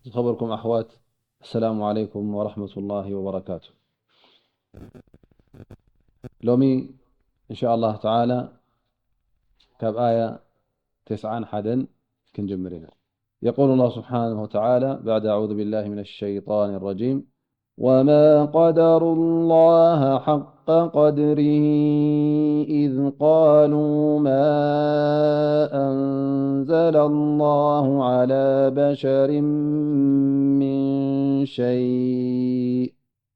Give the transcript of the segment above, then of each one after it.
ዝኸበርኩም ኣሕዋት፣ ኣሰላሙ ዓለይኩም ወረሕመቱላሂ ወበረካቱ። ሎሚ እንሻ ኣላህ ተዓላ ካብ ኣያ ተስዓን ሓደን ክንጅምር ኢና። يقول الله سبحانه وتعالى بعد أعوذ بالله من الشيطان الرجيم: وما قدروا الله حق قدره إذ قالوا ما أنزل الله على بشر من شيء.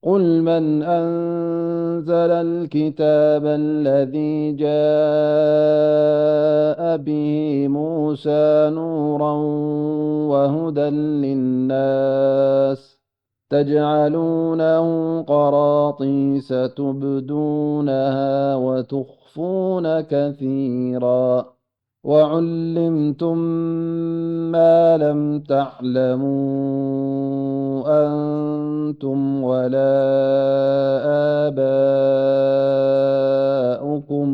قل من أنزل الكتاب الذي جاء به موسى نورا وهدى للناس تجعلونه قراطيس تبدونها وتخفون كثيرا وعلمتم ما لم تعلموا أنتم ولا آباؤكم،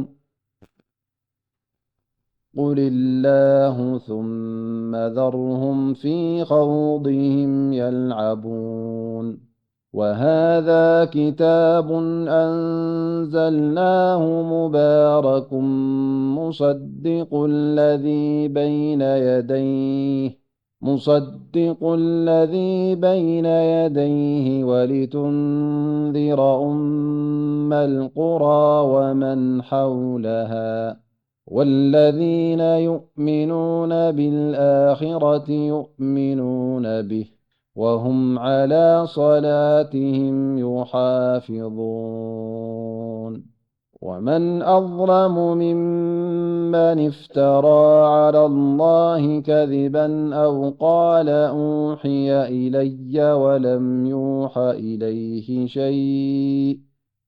قل الله ثم ذرهم في خوضهم يلعبون. وهذا كتاب أنزلناه مبارك مصدق الذي بين يديه، مصدق الذي بين يديه ولتنذر أم القرى ومن حولها والذين يؤمنون بالآخرة يؤمنون به وهم على صلاتهم يحافظون. ومن أظلم ممن افترى على الله كذبا أو قال أوحي إلي ولم يوح إليه شيء،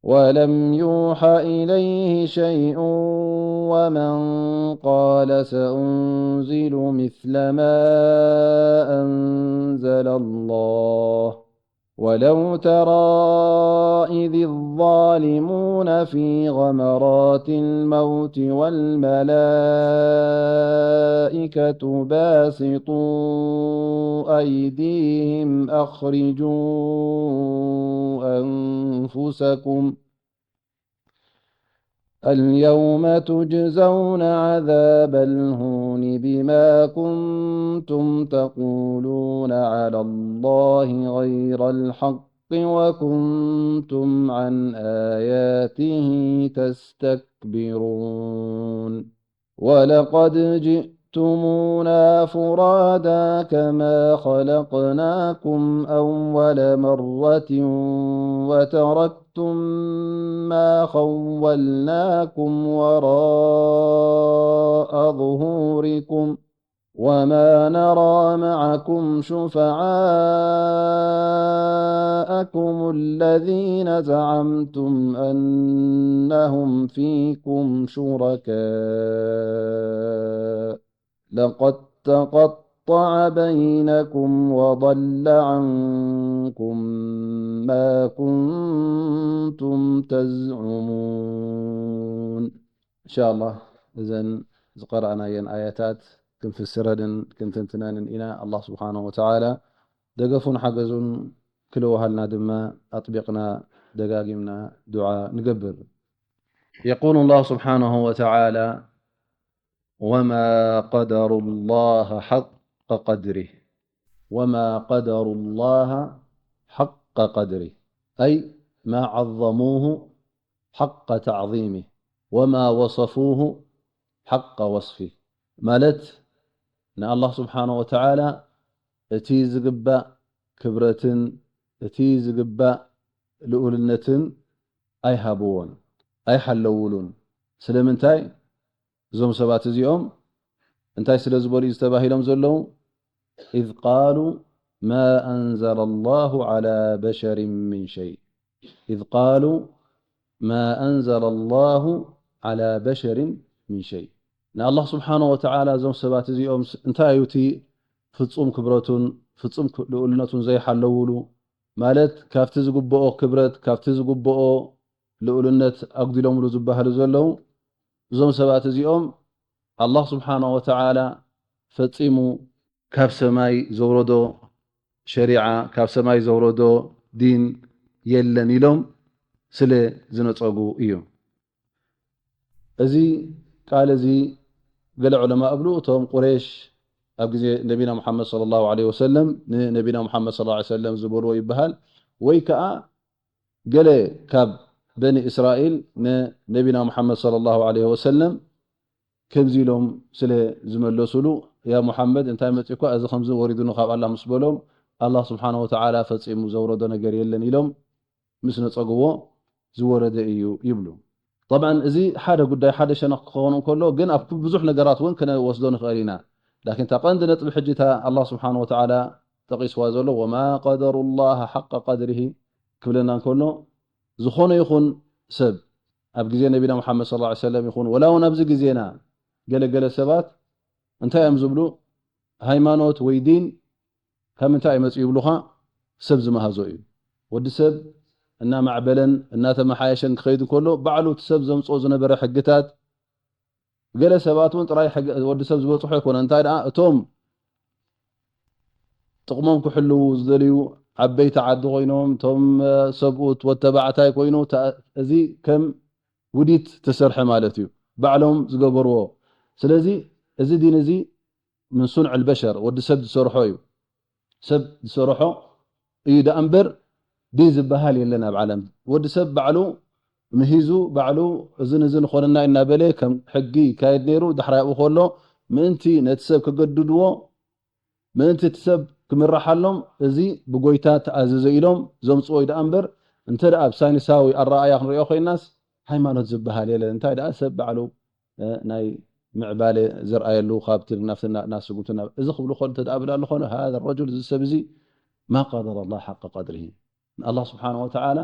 ولم يوح إليه شيء ومن قال سأنزل مثل ما أنزل الله. ولو ترى إذ الظالمون في غمرات الموت والملائكة باسطو أيديهم أخرجوا أنفسكم اليوم تجزون عذاب الهون بما كنتم تقولون على الله غير الحق وكنتم عن آياته تستكبرون. ولقد جئتمونا فرادى كما خلقناكم أول مرة وتركتم ما خولناكم وراء ظهوركم وما نرى معكم شفعاءكم الذين زعمتم أنهم فيكم شركاء لقد تقطع بينكم وضل عنكم ما كنتم تزعمون. إن شاء الله እዘን ዝቀረኣናየን ኣያታት ክንፍስረንን ክንትንትነንን ኢና። ኣላህ ስብሓነሁ ወተዓላ ደገፉን ሓገዙን ክልወሃልና ድማ ኣጥቢቕና ደጋጊምና ዱዓ ንገብር። يقول الله سبحانه وتعالى: وما قدروا الله حق قدره، وما قدروا الله حق قدره، أي ما عظموه حق تعظيمه، وما وصفوه حق وصفه. ማለት ንኣላህ ስብሓነ ወተዓላ እቲ ዝግባእ ክብረትን እቲ ዝግባእ ልኡልነትን ኣይሃብዎን፣ ኣይሓለውሉን። ስለምንታይ? እዞም ሰባት እዚኦም እንታይ ስለ ዝበሉ እዩ ዝተባሂሎም ዘለዉ? إذ قالوا ما أنزل الله على بشر من شيء، إذ قالوا ما أنزل الله على بشر من شيء። ንኣላህ ስብሓነ ወተዓላ እዞም ሰባት እዚኦም እንታይ እዩ እቲ ፍጹም ክብረቱን ፍጹም ልኡልነቱን ዘይሓለውሉ? ማለት ካብቲ ዝግብኦ ክብረት፣ ካብቲ ዝግብኦ ልኡልነት ኣጉዲሎምሉ ዝበሃሉ ዘለዉ እዞም ሰባት እዚኦም፣ ኣላህ ስብሓነ ወተዓላ ፈጺሙ ካብ ሰማይ ዘውረዶ ሸሪዓ፣ ካብ ሰማይ ዘውረዶ ዲን የለን ኢሎም ስለ ዝነጸጉ እዩ። እዚ ቃል እዚ ገለ ዑለማ እብሉ እቶም ቁሬሽ ኣብ ግዜ ነቢና ሙሓመድ ሰለላሁ ዐለይሂ ወሰለም ንነቢና ሙሓመድ ሰለላሁ ዐለይሂ ወሰለም ዝበልዎ ይበሃል፣ ወይ ከኣ ገለ ካብ በኒ እስራኤል ንነቢና ሙሓመድ ሰለላሁ ዐለይሂ ወሰለም ከምዚ ኢሎም ስለ ዝመለሱሉ፣ ያ ሙሓመድ እንታይ መጺእኳ እዚ ከምዚ ወሪዱኒ ካብ ኣላህ ምስ በሎም፣ ኣላህ ስብሓነ ወተዓላ ፈጺሙ ዘውረዶ ነገር የለን ኢሎም ምስ ነጸግዎ ዝወረደ እዩ ይብሉ። ጠብዓን እዚ ሓደ ጉዳይ ሓደ ሸነኽ ክኸውን እንከሎ፣ ግን ኣብ ብዙሕ ነገራት እውን ክንወስዶ ንኽእል ኢና። ላኪን እታ ቀንዲ ነጥቢ ሕጂ እታ ኣላህ ስብሓነ ወተዓላ ጠቒስዋ ዘሎ ወማ ቀደሩ ላህ ሓቀ ቀድሪሂ ክብለና እንከሎ፣ ዝኾነ ይኹን ሰብ ኣብ ግዜ ነቢና ሙሓመድ ሰለላሁ ዐለይሂ ወሰለም ይኹን ወላ እውን ኣብዚ ግዜና ገለገለ ሰባት እንታይ እዮም ዝብሉ? ሃይማኖት ወይ ዲን ካብ ምንታይ እዩ መፂኡ ይብሉኻ? ሰብ ዝመሃዞ እዩ። ወዲ ሰብ እናማዕበለን እናተመሓየሸን ክኸይድ እንከሎ ባዕሉ እቲ ሰብ ዘምፅኦ ዝነበረ ሕግታት፣ ገለ ሰባት እውን ጥራይ ሕግ-፣ ወዲ ሰብ ዝበፅሖ ኣይኮነ። እንታይ ደኣ እቶም ጥቕሞም ክሕልዉ ዝደልዩ ዓበይቲ ዓዲ ኮይኖም፣ እቶም ሰብኡት ወተባዕታይ ኮይኑ፣ ታ-፣ እዚ ከም ውዲት ተሰርሐ ማለት እዩ፣ ባዕሎም ዝገበርዎ። ስለዚ እዚ ዲን እዚ ምን ሱንዕ ልበሸር፣ ወዲ ሰብ ዝሰርሖ እዩ። ሰብ ዝሰርሖ እዩ ደኣ እምበር ዲን ዝበሃል የለን ኣብ ዓለም። ወዲ ሰብ ባዕሉ ምሂዙ፣ ባዕሉ እዝን እዝን ኾነና እናበለ ከም ሕጊ ይካየድ ነይሩ። ዳሕራይ ኣብኡ ከሎ ምእንቲ ነቲ ሰብ ከገድድዎ፣ ምእንቲ እቲ ሰብ ክምርሓሎም፣ እዚ ብጎይታ ተኣዘዘ ኢሎም ዘምፅዎ እዩ ደኣ እምበር፣ እንተ ደኣ ብሳይንሳዊ ኣረኣእያ ክንሪኦ ኮይናስ፣ ሃይማኖት ዝበሃል የለን። እንታይ ደኣ ሰብ ባዕሉ፣ እ፣ ናይ ምዕባለ ዘርኣየሉ፣ ካብቲ ናብቲ ና-፣ ናብ ስጉምቲ ናብ፣ እዚ ክብሉ ከሎ እንተ ደኣ ብላ ኣሎ ኾነ፣ ሃذا الرجل፣ እዚ ሰብ እዚ ما قدر الله حق قدره። ንኣላህ ስብሓነ ወተዓላ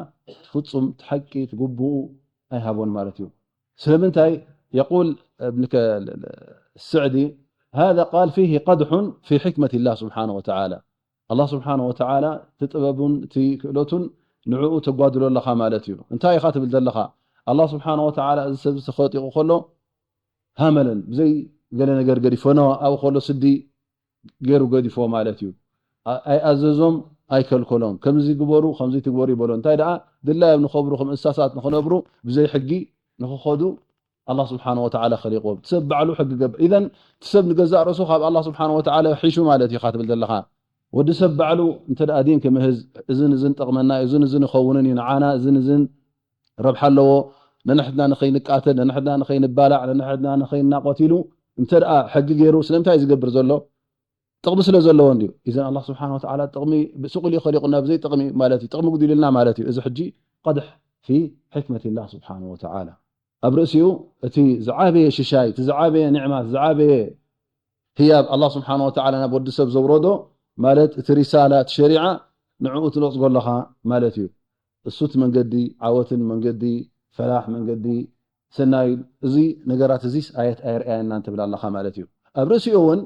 ፍጹም እቲ ሓቂ፣ እቲ ግቡኡ ኣይሃቦን ማለት እዩ። ስለምንታይ? የቁል እብን ከ-፣ ስዕዲ፣ ሃذا ቃል ፊሂ ቀድሑን ፊ ሕክመት ላህ ስብሓነ ወተዓላ። ኣላህ ስብሓነ ወተዓላ እቲ ጥበቡን እቲ ክእለቱን ንዕኡ ተጓድሎ ኣለኻ ማለት እዩ። እንታይ ኢኻ ትብል ዘለኻ? ኣላህ ስብሓነ ወተዓላ እዚ ሰብ እዚ ተኸጢቑ ከሎ ሃመለን፣ ብዘይ ገለ ነገር ገዲፎ፣ ነዋ፣ ኣብኡ ከሎ ስዲ ገይሩ ገዲፎ ማለት እዩ። ኣ-፣ ኣይኣዘዞም፣ ኣይከልከሎም። ከምዚ ግበሩ፣ ከምዚ ትግበሩ ይበሎ። እንታይ ደኣ ድላዮም ንኸብሩ፣ ከም እንስሳሳት ንኽነብሩ፣ ብዘይ ሕጊ ንኽኸዱ ኣላህ ስብሓነ ወተዓላ ኸሊቕዎም። እቲ ሰብ ባዕሉ ሕጊ ገብር። ኢዘን እቲ ሰብ ንገዛእ ርእሱ ካብ ኣላህ ስብሓነ ወተዓላ ሒሹ ማለት እዩ ኢኻ ትብል ዘለኻ። ወዲ ሰብ ባዕሉ እንተ ደኣ ዲን ክምህዝ፣ እዝን እዝን ጠቕመና እዩ፣ እዝን እዝን ይኸውንን እዩ ንዓና፣ እዝን እዝን ረብሓ ኣለዎ፣ ነንሕድና ንኸይንቃተል፣ ነንሕድና ንኸይንባላዕ፣ ነንሕድና ንኸይናቆት ኢሉ እንተ ደኣ ሕጊ ገይሩ፣ ስለምንታይ እዩ ዝገብር ዘሎ? ጥቕሚ ስለ ዘለዎ እንድዩ። ኢዘን ኣላህ ስብሓነ ወተዓላ ጥቕሚ ብሱቕ ኢሉ ኸሊቑና ብዘይ ጥቕሚ ማለት እዩ። ጥቕሚ ጉዲሉልና ማለት እዩ። እዚ ሕጂ ቀድሕ ፊ ሕክመት ላህ ስብሓነ ወተዓላ። ኣብ ርእሲኡ እቲ ዝዓበየ ሽሻይ፣ እቲ ዝዓበየ ኒዕማ፣ እቲ ዝዓበየ ህያብ ኣላህ ስብሓነ ወተዓላ ናብ ወዲ ሰብ ዘውረዶ ማለት እቲ ሪሳላ፣ እቲ ሸሪዓ ንዕኡ ትነጽጎ ኣለኻ ማለት እዩ። እሱ እቲ መንገዲ ዓወትን መንገዲ ፈላሕ፣ መንገዲ ሰናይ፣ እዚ ነገራት እዚስ ኣየት ኣየርኣየናን ትብል ኣለኻ ማለት እዩ። ኣብ ርእሲኡ እውን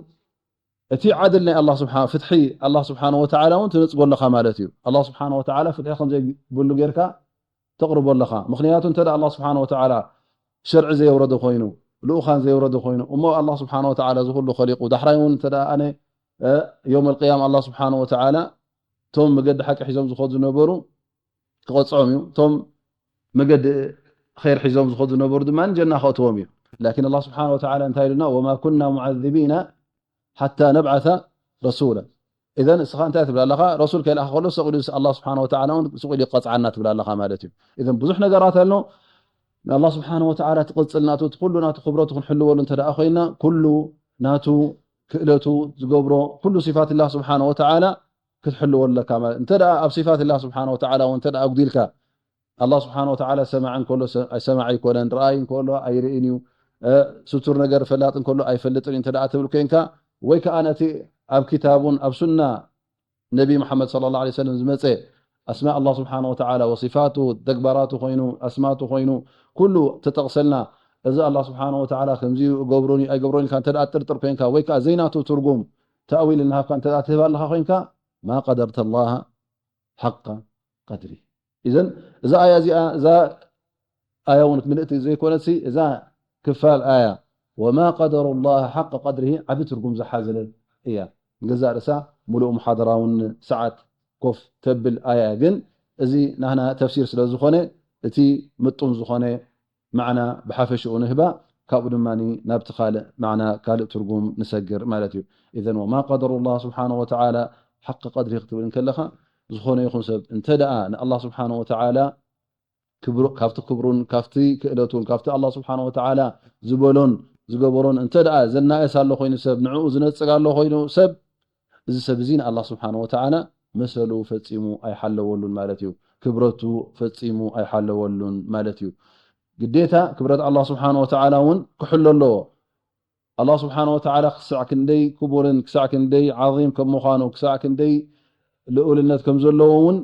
እቲ ዓድል ናይ ኣላህ ስብሓ-፣ ፍትሒ ኣላህ ስብሓነ ወተዓላ እውን ትነጽጎ ኣለኻ ማለት እዩ። ኣላህ ስብሓነ ወተዓላ ፍትሒ ከም ዘይብሉ ጌርካ ተቕርቦ ኣለኻ። ምኽንያቱ እንተ ደኣ ኣላህ ስብሓነ ወተዓላ ሸርዒ ዘየውረደ ኮይኑ፣ ልኡኻን ዘየውረደ ኮይኑ፣ እሞ ኣላህ ስብሓነ ወተዓላ እዚ ኩሉ ኸሊቑ፣ ዳሕራይ እውን እንተ ደኣ ኣነ፣ እ፣ የውመል ቅያማ ኣላህ ስብሓነ ወተዓላ እቶም መገዲ ሓቂ ሒዞም ዝኸዱ ዝነበሩ ክቐጽዖም እዩ። እቶም መገዲ ኸይር ሒዞም ዝኸዱ ዝነበሩ ድማ ጀና ከእትዎም እዩ። ላኪን ኣላህ ስብሓነ ወተዓላ እንታይ ኢሉና? ወማ ኩና ሙዓዚቢና ሓታ ነብዓተ ረሱላ። ኢዘን እስኻ እንታይ ትብል ኣለኻ? ረሱል ከይልኣኻ ከሎ ሰቕ ኢሉ ኣላህ ስብሓነ ወተዓላ እውን ስቕ ኢሉ ይቐጽዓና ትብል ኣለኻ ማለት እዩ። ኢዘን ብዙሕ ነገራት ኣሎ። ንኣላህ ስብሓነ ወተዓላ እቲ ቅጽል ናቱ፣ እቲ ኩሉ ናቱ ክብረቱ ክንሕልወሉ እንተ ደኣ ኮይና፣ ኩሉ ናቱ ክእለቱ ዝገብሮ ኩሉ ሲፋት ኣላህ ስብሓነ ወተዓላ ክትሕልወሉ ኣለካ ማለት። እንተ ደኣ ኣብ ሲፋት ኣላህ ስብሓነ ወተዓላ እውን እንተ ደኣ ኣጉዲልካ፣ ኣላህ ስብሓነ ወተዓላ ሰማዒ እንከሎ ሰ-፣ ኣይሰማዒ ኣይኮነን፣ ረኣይ እንከሎ ኣይርእን እዩ፣ እ፣ ስቱር ነገር ፈላጥ እንከሎ ኣይፈልጥን እዩ እንተ ደኣ ትብል ኮይንካ፣ ወይ ከኣ ነቲ ኣብ ኪታቡን ኣብ ሱና ነቢ መሓመድ ሰለላሁ ዐለይሂ ወሰለም ዝመጸ ኣስማእ ኣላህ ስብሓነ ወተዓላ ወሲፋቱ፣ ተግባራቱ ኮይኑ፣ ኣስማቱ ኮይኑ፣ ኩሉ ተጠቕሰልና፣ እዚ ኣላህ ስብሓነ ወተዓላ ከምዚ እዩ፣ እገብሮን እዩ፣ ኣይገብሮን ኢልካ እንተ ደኣ ትጥርጥር ኮይንካ፣ ወይ ከኣ ዘይናቱ ትርጉም፣ ተእዊል እናሃብካ እንተ ደኣ ትህብ ኣለኻ ኮይንካ፣ ማ ቀደርተ ላህ ሓቀ ቀድሪ። ኢዘን እዛ ኣያ እዚኣ፣ እዛ ኣያ እውን ምልእቲ ዘይኮነትሲ፣ እዛ ክፋል ኣያ ወማ ቀደሩ ላህ ሓቀ ቀድሪሂ ዓቢ ትርጉም ዝሓዘለት እያ። ንገዛእ ርእሳ ሙሉእ ሙሓደራ እውን ሰዓት ኮፍ ተብል ኣያ። ግን እዚ ናህና ተፍሲር ስለ ዝኾነ፣ እቲ ምጡን ዝኾነ ማዕና ብሓፈሽኡ ንህባ፣ ካብኡ ድማ ናብቲ ካልእ ማዕና፣ ካልእ ትርጉም ንሰግር ማለት እዩ። ኢዘን ወማ ቀደሩ ላህ ስብሓነሁ ወተዓላ ሓቂ ቀድሪ ክትብል እንከለኻ፣ ዝኾነ ይኹን ሰብ እንተ ደኣ ንኣላህ ስብሓነሁ ወተዓላ ክብሩ-፣ ካብቲ ክብሩን ካብቲ ክእለቱን ካብቲ ኣላህ ስብሓነሁ ወተዓላ ዝበሎን ዝገበሮን እንተ ደኣ ዘናእስ ኣሎ ኮይኑ ሰብ፣ ንዕኡ ዝነጽግ ኣሎ ኮይኑ ሰብ፣ እዚ ሰብ እዚ ንኣላህ ስብሓነሁ ወተዓላ መሰሉ ፈጺሙ ኣይሓለወሉን ማለት እዩ። ክብረቱ ፈጺሙ ኣይሓለወሉን ማለት እዩ። ግዴታ ክብረት ኣላህ ስብሓነሁ ወተዓላ እውን ክሕሎ ኣለዎ። ኣላህ ስብሓነሁ ወተዓላ ክሳዕ ክንደይ ክቡርን ክሳዕ ክንደይ ዓዚም ከም ምዃኑ፣ ክሳዕ ክንደይ ልኡልነት ከም ዘለዎ እውን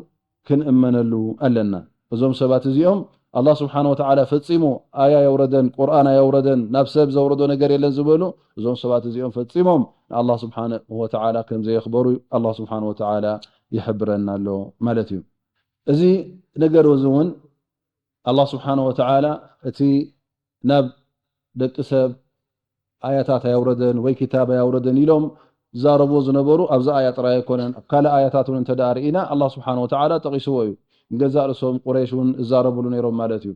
ክንእመነሉ ኣለና። እዞም ሰባት እዚኦም ኣላህ ስብሓነሁ ወተዓላ ፈጺሙ ኣያ የውረደን፣ ቁርኣን ኣየውረደን፣ ናብ ሰብ ዘውረዶ ነገር የለን ዝበሉ፣ እዞም ሰባት እዚኦም ፈጺሞም ንኣላህ ስብሓነሁ ወተዓላ ከም ዘየኽበሩ ኣላህ ስብሓነሁ ወተዓላ ይሕብረና ኣሎ ማለት እዩ። እዚ ነገር እዚ እውን ኣላህ ስብሓነሁ ወተዓላ እቲ ናብ ደቂ ሰብ ኣያታት ኣየውረደን ወይ ክታብ ኣየውረደን ኢሎም ዝዛረብዎ ዝነበሩ ኣብዚ ኣያ ጥራይ ኣይኮነን። ኣብ ካልእ ኣያታት እውን እንተ ደኣ ርኢና፣ ኣላህ ስብሓነሁ ወተዓላ ጠቒስዎ እዩ። ንገዛእ ርእሶም ቁረይሽ እውን ዝዛረብሉ ነይሮም ማለት እዩ።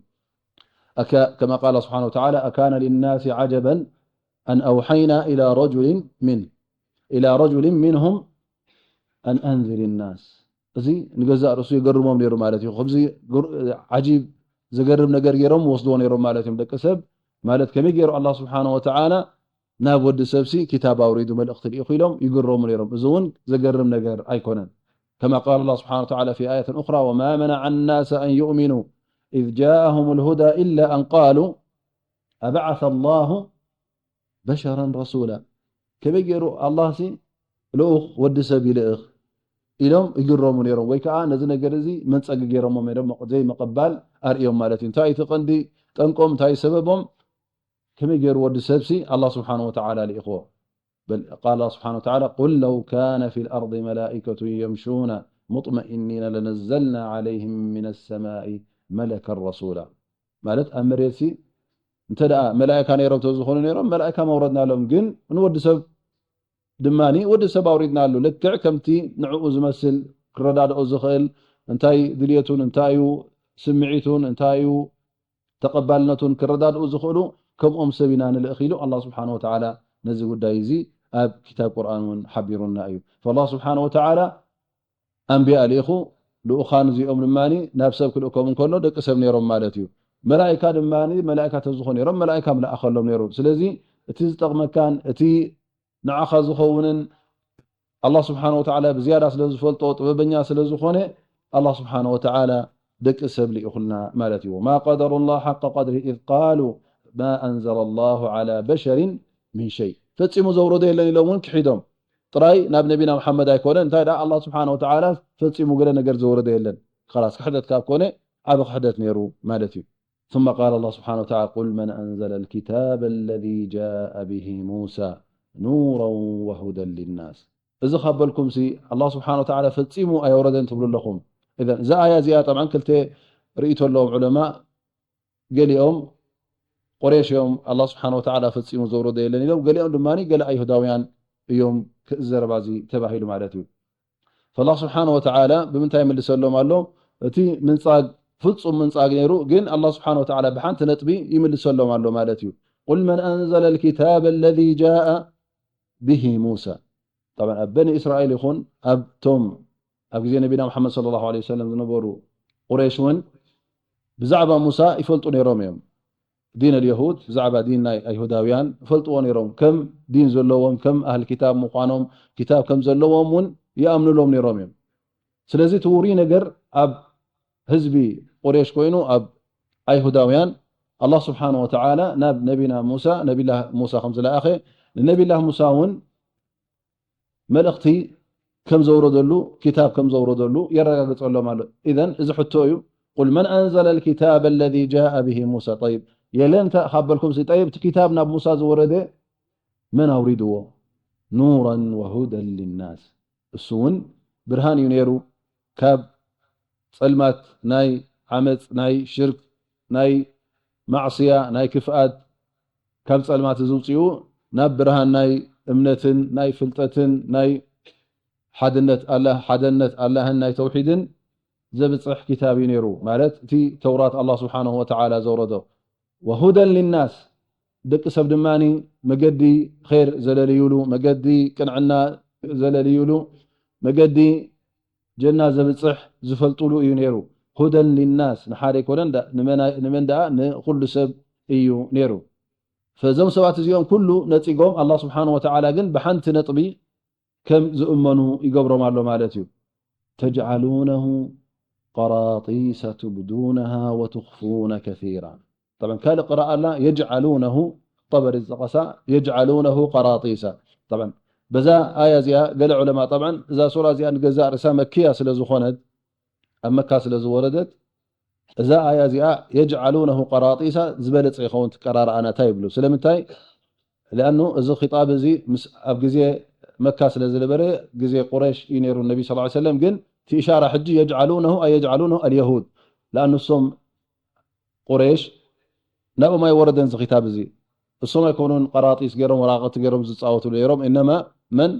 أك-، كما قال سبحانه وتعالى: أكان للناس عجبا أن أوحينا إلى رجل من، إلى رجل منهم أن أنذر الناس. እዚ ንገዛእ ርእሱ የገርሞም ነይሩ ማለት እዩ። ከምዚ ግር-፣ ዓጂብ ዘገርም ነገር ገይሮም ወስድዎ ነይሮም ማለት እዮም። ደቂ ሰብ ማለት ከመይ ገይሩ ኣላህ ስብሓነሁ ወተዓላ ናብ ወዲ ሰብሲ ክታብ ኣውሪዱ መልእኽቲ ልኢኹ ኢሎም ይግረሙ ነይሮም። እዚ እውን ዘገርም ነገር ኣይኮነን። كما قال الله سبحانه وتعالى في آية أخرى: وما منع الناس أن يؤمنوا إذ جاءهم الهدى إلا أن قالوا أبعث الله بشرا رسولا. ከመይ ገይሩ ኣላህ ሲ ልኡኽ ወዲ ሰብ ይልእኽ ኢሎም ይግረሙ ነይሮም፣ ወይ ከዓ ነዚ ነገር እዚ መንጸጊ ገይሮሞ ነይሮም፣ ዘይምቕባል ኣርእዮም ማለት እዩ። እንታይ እቲ ቀንዲ ጠንቆም፣ እንታይ ሰበቦም? ከመይ ገይሩ ወዲ ሰብሲ ኣላህ ስብሓነሁ ወተዓላ ልኢኽዎ? بل قال الله سبحانه وتعالى: قل لو كان في الأرض ملائكة يمشون مطمئنين لنزلنا عليهم من السماء ملكا رسولا. ማለት ኣብ መሬትሲ እንተ ደኣ መላእካ ነይሮም ተዝኾኑ ነይሮም፣ መላእካ መውረድናሎም። ግን ንወዲ ሰብ ድማ ወዲ ሰብ ኣውሪድናሉ። ልክዕ ከምቲ ንዕኡ ዝመስል ክረዳድኦ ዝኽእል፣ እንታይ ድልየቱን እንታይ እዩ ስምዒቱን እንታይ እዩ ተቐባልነቱን ክረዳድኡ ዝኽእሉ ከምኦም ሰብ ኢና ንልእኽ ኢሉ ኣላህ ስብሓነሁ ወተዓላ ነዚ ጉዳይ እዚ ኣብ ክታብ ቁርኣን እውን ሓቢሩና እዩ። ፈላህ ስብሓነሁ ወተዓላ ኣንብያ ልኢኹ፣ ልኡኻን እዚኦም ድማ ናብ ሰብ ክልእኮም እንከሎ ደቂ ሰብ ነይሮም ማለት እዩ። መላእካ ድማ መላእካ ተዝኾኑ ነይሮም፣ መላእካ ምለኣኸሎም ነይሩ። ስለዚ እቲ ዝጠቕመካን እቲ ንዓኻ ዝኸውንን ኣላህ ስብሓነሁ ወተዓላ ብዝያዳ ስለ ዝፈልጦ፣ ጥበበኛ ስለ ዝኾነ፣ ኣላህ ስብሓነሁ ወተዓላ ደቂ ሰብ ልኢኹልና ማለት እዩ። وما قدروا الله حق قدره إذ قالوا ما أنزل الله على بشر من شيء። ፈጺሙ ዘውረዶ የለን ኢሎም እውን ክሒዶም። ጥራይ ናብ ነቢና መሓመድ ኣይኮነን፣ እንታይ ደኣ ኣላህ ስብሓነሁ ወተዓላ ፈጺሙ ገለ ነገር ዘውረደ የለን። ኸላስ ክሕደት ካብ ኮነ ዓቢ ክሕደት ነይሩ ማለት እዩ። ثم قال الله سبحانه وتعالى: قل من أنزل الكتاب الذي جاء به موسى نورا وهدى للناس. እዚ ካብ በልኩምሲ ኣላህ ስብሓነሁ ወተዓላ ፈጺሙ ኣየውረደን ትብሉ ኣለኹም። እዘን እዛ ኣያ እዚኣ ጠብዓን ክልተ ርእይቶ ኣለዎም ዑለማ። ገሊኦም ቁሬሽ እዮም ኣላህ ስብሓነሁ ወተዓላ ፈጺሙ ዘውረዶ የለን ኢሎም፣ ገሊኦም ድማ ገለ ኣይሁዳውያን እዮም ክእ ዘረባ እዚ ተባሂሉ ማለት እዩ። ፈላህ ስብሓነሁ ወተዓላ ብምንታይ ይምልሰሎም ኣሎ? እቲ ምንጻግ ፍጹም ምንጻግ ነይሩ፣ ግን ኣላህ ስብሓነሁ ወተዓላ ብሓንቲ ነጥቢ ይምልሰሎም ኣሎ ማለት እዩ። ቁል መን ኣንዘለ ልኪታበ ለዚ ጃአ ብሂ ሙሳ። ጠብዓን ኣብ በኒ እስራኤል ይኹን ኣብቶም ኣብ ግዜ ነቢና መሓመድ ሰለላሁ ዐለይሂ ወሰለም ዝነበሩ ቁረይሽ እውን ብዛዕባ ሙሳ ይፈልጡ ነይሮም እዮም። ዲን ኣልየሁድ፣ ብዛዕባ ዲን ናይ ኣይሁዳውያን ይፈልጥዎ ነይሮም። ከም ዲን ዘለዎም፣ ከም ኣህል ኪታብ ምዃኖም፣ ኪታብ ከም ዘለዎም እውን ይኣምኑሎም ነይሮም እዮም። ስለዚ እቲ ውሩይ ነገር ኣብ ህዝቢ ቁሬሽ ኮይኑ ኣብ ኣይሁዳውያን ኣላህ ስብሓነ ወተዓላ ናብ ነቢና ሙሳ፣ ነቢላህ ሙሳ ከም ዝለኣኸ፣ ንነቢላህ ሙሳ እውን መልእኽቲ ከም ዘውረደሉ፣ ኪታብ ከም ዘውረደሉ የረጋግጸሎም ኣሎ። ኢዘን እዚ ሕቶ እዩ። ቁል መን ኣንዘለ ልኪታበ ለዚ ጃአ ብሂ ሙሳ። ጠይብ፣ የለን እንተ ካብ በልኩምሲ፣ ጠይብ፣ እቲ ኪታብ ናብ ሙሳ ዝወረደ መን ኣውሪድዎ? ኑራን ወሁደን ሊናስ። እሱ እውን ብርሃን እዩ ነይሩ፣ ካብ ጸልማት ናይ ዓመጽ፣ ናይ ሽርክ፣ ናይ ማዕስያ፣ ናይ ክፍኣት፣ ካብ ጸልማት እዚ ውጽኡ ናብ ብርሃን ናይ እምነትን ናይ ፍልጠትን ናይ ሓድነት ኣላህ፣ ሓደነት ኣላህን ናይ ተውሒድን ዘብጽሕ ኪታብ እዩ ነይሩ። ማለት እቲ ተውራት ኣላህ ስብሓንሁ ወተዓላ ዘውረዶ። ወሁደን ሊናስ፣ ደቂ ሰብ ድማ መገዲ ኸይር ዘለልዩሉ፣ መገዲ ቅንዕና ዘለልዩሉ፣ መገዲ ጀና ዘብጽሕ ዝፈልጡሉ እዩ ነይሩ። ሁደን ሊናስ፣ ንሓደ ኣይኮነን፣ ንመን ደኣ ንኹሉ ሰብ እዩ ነይሩ። ፈዞም ሰባት እዚኦም ኩሉ ነጺጎም፣ ኣላህ ስብሓንሁ ወተዓላ ግን ብሓንቲ ነጥቢ ከም ዝእመኑ ይገብሮም ኣሎ ማለት እዩ። ተጅዓሉነሁ ቀራጢሰ ቱብዱነሃ ወቱኽፉነ ከሲራ። ጠብዓን ካልእ ቅራእ ኣላ፣ የጅዓሉነሁ፣ ጠበሪ ዝጠቐሳ፣ የጅዓሉነሁ ቀራጢሰ። ጠብዓን በዛ ኣያ እዚኣ ገለ ዑለማ፣ ጠብዓን እዛ ሱራ እዚኣ ንገዛእ ርእሳ መክያ ስለ ዝኾነት፣ ኣብ መካ ስለ ዝወረደት፣ እዛ ኣያ እዚኣ የጅዓሉነሁ ቀራጢሳ ዝበለጸ ይኸውን፣ ትቀራርኣ ናታ ይብሉ። ስለምንታይ? ሊኣኑ እዚ ኺጣብ እዚ ምስ ኣብ ግዜ መካ ስለ ዝነበረ፣ ግዜ ቁረሽ እዩ ነይሩ ነቢ ስ ሰለም። ግን እቲ ኢሻራ ሕጂ የጅዓሉነሁ ኣየጅዓሉነሁ ኣልየሁድ፣ ሊኣኑ እሶም ቁረሽ ናብኦም ኣይወረደን እዚ ኺታብ እዚ። እሶም ኣይኮኑን ቀራጢስ ገይሮም ወራቐቲ ገይሮም ዝጻወትሉ ነይሮም፣ እነማ መን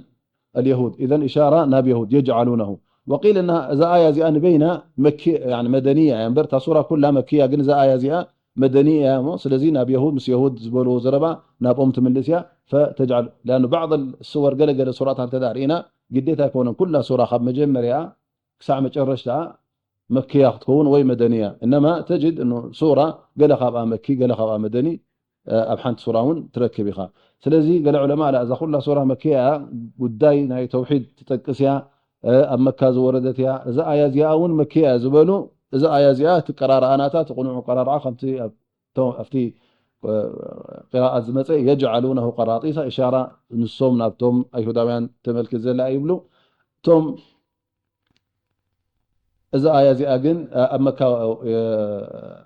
ኣልየሁድ። ኢዘን ኢሻራ ናብ የሁድ የጅዓሉነሁ። ወቂል እና እዛ ኣያ እዚኣ ንበይና መኪ-፣ ያኒ መደንያ እያ እምበር፣ እታ ሱራ ኩላ መክያ፣ ግን እዛ ኣያ እዚኣ መደንያ እያ እሞ፣ ስለዚ ናብ የሁድ፣ ምስ የሁድ ዝበልዎ ዘረባ ናብኦም ትምልስ እያ። ፈተጅዓል፣ ሊኣኑ ባዕድ ስወር፣ ገለገለ ሱራት እንተ ደኣ ርኢና፣ ግዴታ ኣይኮነን ኩላ ሱራ ካብ መጀመርያ ክሳዕ መጨረሽታ መክያ ክትከውን ወይ መደንያ። እነማ ተጅድ እኑ ሱራ ገለ ካብኣ መኪ፣ ገለ ካብኣ መደኒ፣ እ፣ ኣብ ሓንቲ ሱራ እውን ትረክብ ኢኻ። ስለዚ ገለ ዑለማ፣ ላ፣ እዛ ኩላ ሱራ መክያ እያ፣ ጉዳይ ናይ ተውሒድ ትጠቅስ እያ፣ እ፣ ኣብ መካ ዝወረደት እያ፣ እዛ ኣያ እዚኣ እውን መክያ እያ ዝበሉ፣ እዛ ኣያ እዚኣ ትቀራርኣ ናታ፣ እቲ ቅኑዕ ቀራርዓ ከምቲ ኣብ ቶ-፣ ኣብቲ፣ እ፣ ቅራኣት ዝመጸ የጅዓሉነሁ ቀራጢሳ፣ ኢሻራ ንሶም ናብቶም ኣይሁዳውያን ተመልክት ዘላ ይብሉ። እቶም እዛ ኣያ እዚኣ ግን፣ እ፣ ኣብ መካ፣ እ፣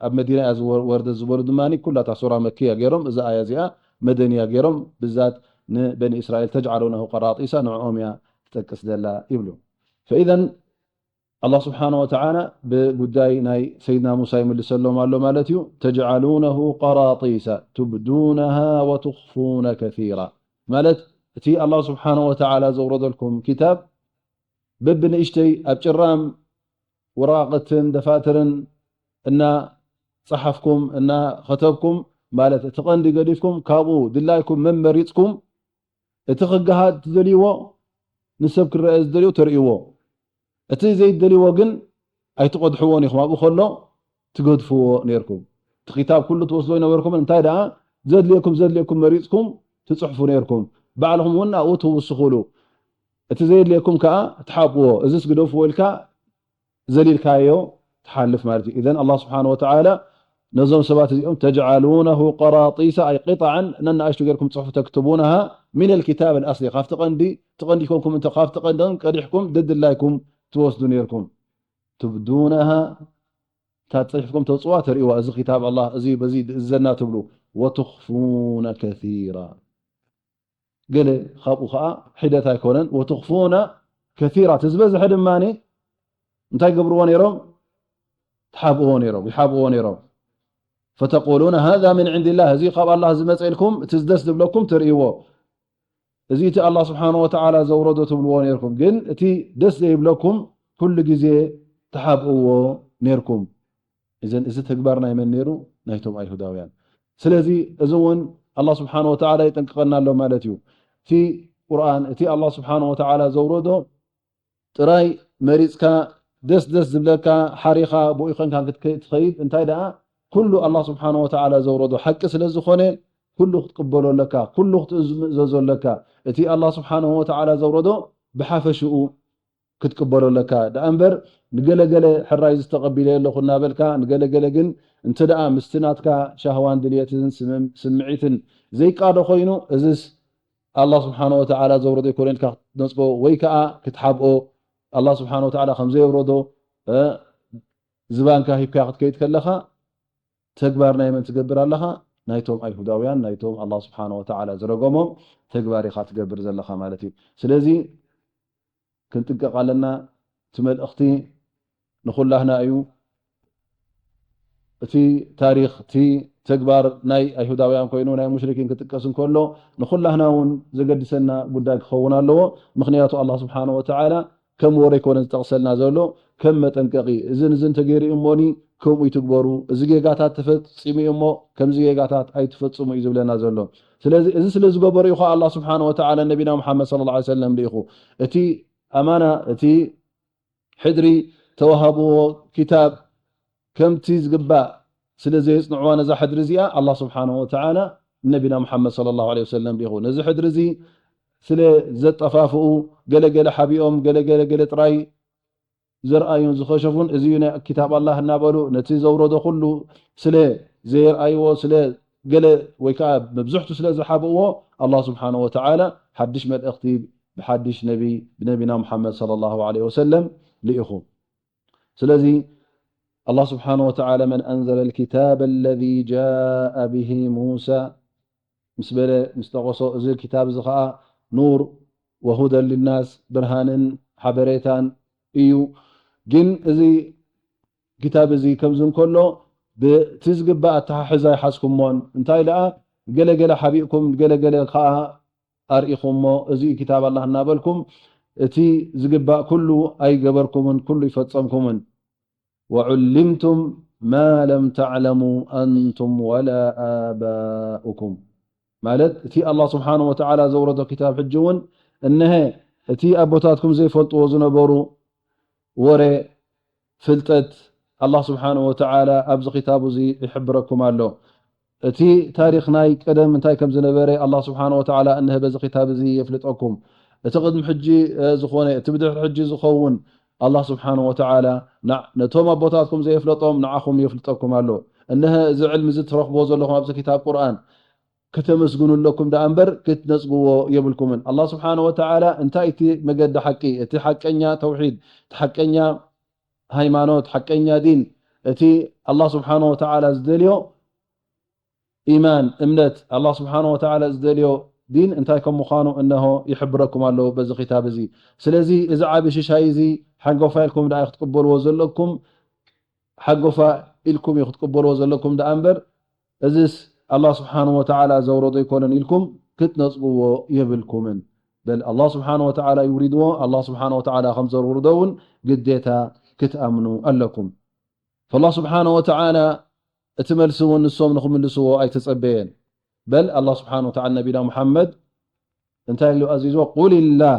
ኣብ መዲና እያ ዝወ-፣ ወርደት ዝበሉ ድማ ኩላ እታ ሱራ መክያ ገይሮም፣ እዛ ኣያ እዚኣ መደንያ ገይሮም፣ ብዛት ንበኒ እስራኤል ተጅዓሉነሁ ቀራጢሳ ንዕኦም እያ ትጠቅስ ዘላ ይብሉ። ፈኢዘን ኣላህ ስብሓነ ወተዓላ ብጉዳይ ናይ ሰይድና ሙሳ ይምልሰሎም ኣሎ ማለት እዩ። ተጅዓሉነሁ ቀራጢሰ ቱብዱነሃ ወቱኽፉነ ከሲራ። ማለት እቲ ኣላህ ስብሓነ ወተዓላ ዘውረደልኩም ኪታብ በብንእሽተይ ኣብ ጭራም ወረቓቕትን ደፋትርን እና ጸሓፍኩም፣ እና ኸተብኩም፣ ማለት እቲ ቐንዲ ገዲፍኩም ካብኡ ድላይኩም መመሪጽኩም፣ እቲ ክገሃድ ትደልይዎ፣ ንሰብ ክረአ ዝደልዮ ተርእይዎ። እቲ ዘይትደልይዎ ግን ኣይትቐድሕዎን ኢኹም። ኣብኡ ከሎ ትገድፍዎ ነይርኩም። እቲ ኪታብ ኩሉ ትወስዶ ኣይነበርኩምን። እንታይ ደኣ ዘድልየኩም፣ ዘድልየኩም መሪጽኩም ትጽሕፉ ነይርኩም። ባዕልኹም እውን ኣብኡ ትውስኹሉ። እቲ ዘየድልየኩም ከኣ ትሓብዎ። እዝስ ግደፍዎ ኢልካ ዘሊልካዮ ትሓልፍ ማለት እዩ። ኢዘን ኣላህ ስብሓነ ወተዓላ ነዞም ሰባት እዚኦም ተጅዓሉነሁ ቀራጢሰ፣ ኣይ ቅጣዓን፣ ነናእሽቱ ጌርኩም ጽሑፍ ተክትቡነሃ ሚነል ኪታብ ኣልኣስሊ፣ ካብቲ ቀንዲ፣ እቲ ቀንዲ ይኮንኩም እንተ፣ ካብቲ ቀንዲ ቀዲሕኩም ደድላይኩም ትወስዱ ኔርኩም። ቱብዱነሃ፣ እታ ጽሒፍኩም ተውጽዋ ተርእይዋ፣ እዚ ኪታብ ኣላህ፣ እዚ በዚ ዝእዘና ትብሉ። ወቱኽፉነ ከሲራ። ገለ ካብኡ ኸዓ ሒደት ኣይኮነን። ወቱኽፉነ ከሲራ፣ እቲ ዝበዝሐ ድማ እንታይ ገብርዎ ነይሮም? ትሓብእዎ ነይሮም፣ ይሓብእዎ ነይሮም። ፈተቁሉነ ሃዛ ምን ዕንድላህ፣ እዚ ካብ ኣላህ ዝመጸ ኢልኩም እቲ ደስ ዝብለኩም ትርእይዎ። እዚ እቲ ኣላህ ስብሓነ ወተዓላ ዘውረዶ ትብልዎ ነይርኩም። ግን እቲ ደስ ዘይብለኩም ኩሉ ግዜ ትሓብእዎ ነይርኩም። እዘን፣ እዚ ተግባር ናይ መን ነይሩ? ናይቶም ኣይሁዳውያን። ስለዚ እዚ እውን ኣላህ ስብሓነ ወተዓላ የጠንቅቐና ኣሎ ማለት እዩ። እቲ ቁርኣን፣ እቲ ኣላህ ስብሓነ ወተዓላ ዘውረዶ ጥራይ መሪጽካ፣ ደስ ደስ ዝብለካ ሓሪኻ ብኡ ኸንካ ክትከ-፣ ትኸይድ፣ እንታይ ደኣ ኩሉ ኣላህ ስብሓነ ወተዓላ ዘውረዶ ሓቂ ስለ ዝኾነ ኩሉ ክትቅበሎ ኣለካ፣ ኩሉ ክትእዝ-፣ ምእዘዞ ኣለካ። እቲ ኣላህ ስብሓነ ወተዓላ ዘውረዶ ብሓፈሽኡ ክትቅበሎ ኣለካ። ደኣ እምበር ንገለገለ ሕራይ ዝተቐቢለ ኣለኹ እናበልካ፣ ንገለገለ ግን እንተ ደኣ ምስቲ ናትካ ሻህዋን ድልየትን ስምም-፣ ስምዒትን ዘይቃዶ ኮይኑ፣ እዝስ ኣላህ ስብሓነ ወተዓላ ዘውረዶ ኣይኮነ ኢልካ ክትነጽጎ ወይ ከኣ ክትሓብኦ፣ ኣላህ ስብሓነ ወተዓላ ከም ዘየውረዶ፣ እ፣ ዝባንካ ሂብካ ክትከይድ ከለኻ፣ ተግባር ናይ መን ትገብር ኣለኻ? ናይቶም ኣይሁዳውያን፣ ናይቶም ኣላህ ስብሓነ ወተዓላ ዝረገሞም ተግባር ኢኻ ትገብር ዘለኻ ማለት እዩ። ስለዚ ክንጥንቀቕ ኣለና። እቲ መልእኽቲ ንኹላህና እዩ። እቲ ታሪኽ፣ እቲ ተግባር ናይ ኣይሁዳውያን ኮይኑ ናይ ሙሽሪኪን ክጥቀስ እንከሎ ንኹላህና እውን ዘገድሰና ጉዳይ ክኸውን ኣለዎ። ምኽንያቱ ኣላህ ስብሓነ ወተዓላ ከም ወረ ኣይኮነ ዝጠቕሰልና ዘሎ፣ ከም መጠንቀቒ፣ እዝን እዝን ተገይሩ እዩ እሞኒ ከምኡ ይትግበሩ፣ እዚ ጌጋታት ተፈጺሙ እዩ እሞ ከምዚ ጌጋታት ኣይትፈጽሙ እዩ ዝብለና ዘሎ። ስለዚ እዚ ስለ ዝገበሩ እዩ ኸዓ ኣላህ ስብሓነ ወተዓላ ነቢና ሙሓመድ ሰለላሁ ዐለይሂ ወሰለም ልኢኹ። እቲ ኣማና፣ እቲ ሕድሪ ተዋሃብዎ ኪታብ ከምቲ ዝግባእ ስለ ዘየጽንዕዋ ነዛ ሕድሪ እዚኣ ኣላህ ስብሓነ ወተዓላ ነቢና ሙሓመድ ሰለላሁ ዐለይሂ ወሰለም ልኢኹ። ነዚ ሕድሪ እዚ ስለ ዘጠፋፍኡ ገለ ገለ ሓቢኦም ገለ ገለ ገለ ጥራይ ዘርኣዩን ዝኸሸፉን እዚ እዩ ናይ ኪታብ ኣላህ እናበሉ ነቲ ዘውረዶ ኩሉ ስለ ዘየርኣይዎ ስለ ገለ ወይ ከዓ መብዝሕቱ ስለ ዝሓብእዎ ኣላህ ስብሓነ ወተዓላ ሓድሽ መልእኽቲ ብሓድሽ ነቢ ብነቢና ሙሓመድ ሰለላሁ ዐለይሂ ወሰለም ልኢኹ። ስለዚ ኣላህ ስብሓነ ወተዓላ መን ኣንዘለ ልኪታብ ኣለዚ ጃአ ብሂ ሙሳ ምስ በለ ምስ ጠቐሶ እዚ ክታብ እዚ ኸዓ ኑር ወሁደን ሊናስ ብርሃንን ሓበሬታን እዩ። ግን እዚ ክታብ እዚ ከምዚ እንከሎ ብቲ ዝግባእ ኣተሓሕዛ ይሓዝኩሞን እንታይ ደኣ ገለገለ ሓቢእኩም ገለገለ ከዓ ኣርኢኹሞ፣ እዚ እዩ ክታብ ኣላህ እናበልኩም፣ እቲ ዝግባእ ኩሉ ኣይገበርኩምን፣ ኩሉ ይፈጸምኩምን። ወዑሊምቱም ማ ለም ተዕለሙ ኣንቱም ወላ ኣባኡኩም። ማለት፣ እቲ ኣላህ ስብሓነሁ ወተዓላ ዘውረዶ ክታብ ሕጂ እውን፣ እነሀ፣ እቲ ኣቦታትኩም ዘይፈልጥዎ ዝነበሩ ወረ፣ ፍልጠት፣ ኣላህ ስብሓነሁ ወተዓላ ኣብዚ ክታቡ እዚ ይሕብረኩም ኣሎ። እቲ ታሪኽ ናይ ቀደም እንታይ ከም ዝነበረ ኣላህ ስብሓነሁ ወተዓላ እነሀ በዚ ክታብ እዚ የፍልጠኩም። እቲ ቅድሚ ሕጂ፣ እ፣ ዝኾነ፣ እቲ ብድሕሪ ሕጂ ዝኸውን ኣላህ ስብሓነሁ ወተዓላ ና-፣ ነቶም ኣቦታትኩም ዘየፍለጦም ንዓኹም የፍልጠኩም ኣሎ። እነሀ እዚ ዕልሚ እዚ ትረኽብዎ ዘለኹም ኣብዚ ክታብ ቁርኣን፣ ከተመስግኑ ኣለኩም ደኣ እምበር ክትነጽግዎ የብልኩምን። ኣላህ ስብሓነሁ ወተዓላ እንታይ እቲ መገዲ ሓቂ፣ እቲ ሓቀኛ ተውሒድ፣ እቲ ሓቀኛ ሃይማኖት፣ ሓቀኛ ዲን፣ እቲ ኣላህ ስብሓነሁ ወተዓላ ዝደልዮ ኢማን፣ እምነት፣ ኣላህ ስብሓነሁ ወተዓላ ዝደልዮ ዲን እንታይ ከም ምዃኑ እነሆ ይሕብረኩም ኣሎ በዚ ክታብ እዚ። ስለዚ እዚ ዓቢ ሽሻይ እዚ ሓንጎፋ ኢልኩም ደኣ ክትቅበልዎ ዘለኩም፣ ሓንጎፋ ኢልኩም እዩ ክትቅበልዎ ዘለኩም ደኣ እምበር፣ እዝስ ኣላህ ስብሓነሁ ወተዓላ ዘውረዶ ኣይኮነን ኢልኩም ክትነጽግዎ የብልኩምን። በል ኣላህ ስብሓነሁ ወተዓላ ይውሪድዎ፣ ኣላህ ስብሓነሁ ወተዓላ ከም ዘውርዶ እውን ግዴታ ክትኣምኑ ኣለኩም። ፈላህ ስብሓነሁ ወተዓላ እቲ መልሲ እውን ንሶም ንኽምልስዎ ኣይተጸበየን። በል ኣላህ ስብሓነሁ ወተዓላ ነቢና ሙሓመድ እንታይ ኢሉ ኣዚዝዎ? ቁልላህ፣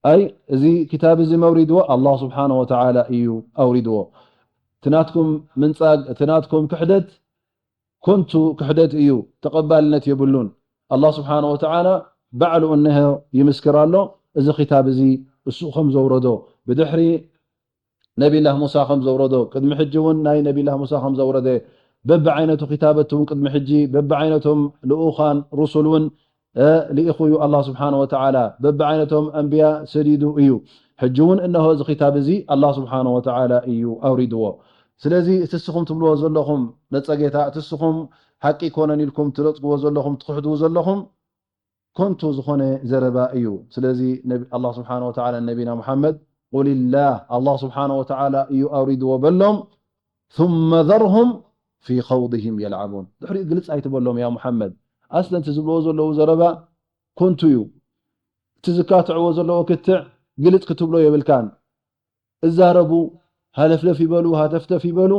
ኣይ፣ እዚ ክታብ እዚ መውሪድዎ ኣላህ ስብሓነሁ ወተዓላ እዩ ኣውሪድዎ። እቲ ናትኩም ምንጻግ፣ እቲ ናትኩም ክሕደት ኮንቱ ክሕደት እዩ፣ ተቐባልነት የብሉን። ኣላህ ስብሓነሁ ወተዓላ ባዕሉ እነሆ ይምስክር ኣሎ፣ እዚ ክታብ እዚ እሱ ከም ዘውረዶ። ብድሕሪ ነቢላህ ሙሳ ከም ዘውረዶ፣ ቅድሚ ሕጂ እውን ናይ ነቢላህ ሙሳ ከም ዘውረደ፣ በብዓይነቱ ክታበት እውን ቅድሚ ሕጂ፣ በብዓይነቶም ልኡኻን ሩሱል እውን፣ እ፣ ልኢኹ እዩ ኣላህ ስብሓነሁ ወተዓላ። በብዓይነቶም ኣንብያ ሰዲዱ እዩ። ሕጂ እውን እነሆ እዚ ክታብ እዚ ኣላህ ስብሓነሁ ወተዓላ እዩ ኣውሪድዎ። ስለዚ እቲ እስኹም ትብልዎ ዘለኹም ነጸጌታ፣ እቲ እስኹም ሓቂ ኣይኮነን ኢልኩም ትነጽግዎ ዘለኹም፣ ትኽሕድዎ ዘለኹም፣ ኮንቱ ዝኾነ ዘረባ እዩ። ስለዚ ነቢ-፣ ኣላህ ስብሓነሁ ወተዓላ ነቢና ሙሓመድ፣ ቁልላህ፣ ኣላህ ስብሓነሁ ወተዓላ እዩ ኣውሪድዎ በሎም። ثم ذرهم في خوضهم يلعبون። ድሕሪኡ ግልጽ ኣይትበሎም ያ ሙሓመድ። ኣስለን እቲ ዝብልዎ ዘለዉ ዘረባ ኮንቱ እዩ። እቲ ዝካትዕዎ ዘለዉ ክትዕ ግልጽ ክትብሎ የብልካን። እዛረቡ፣ ሃለፍለፍ ይበሉ፣ ሃተፍተፍ ይበሉ፣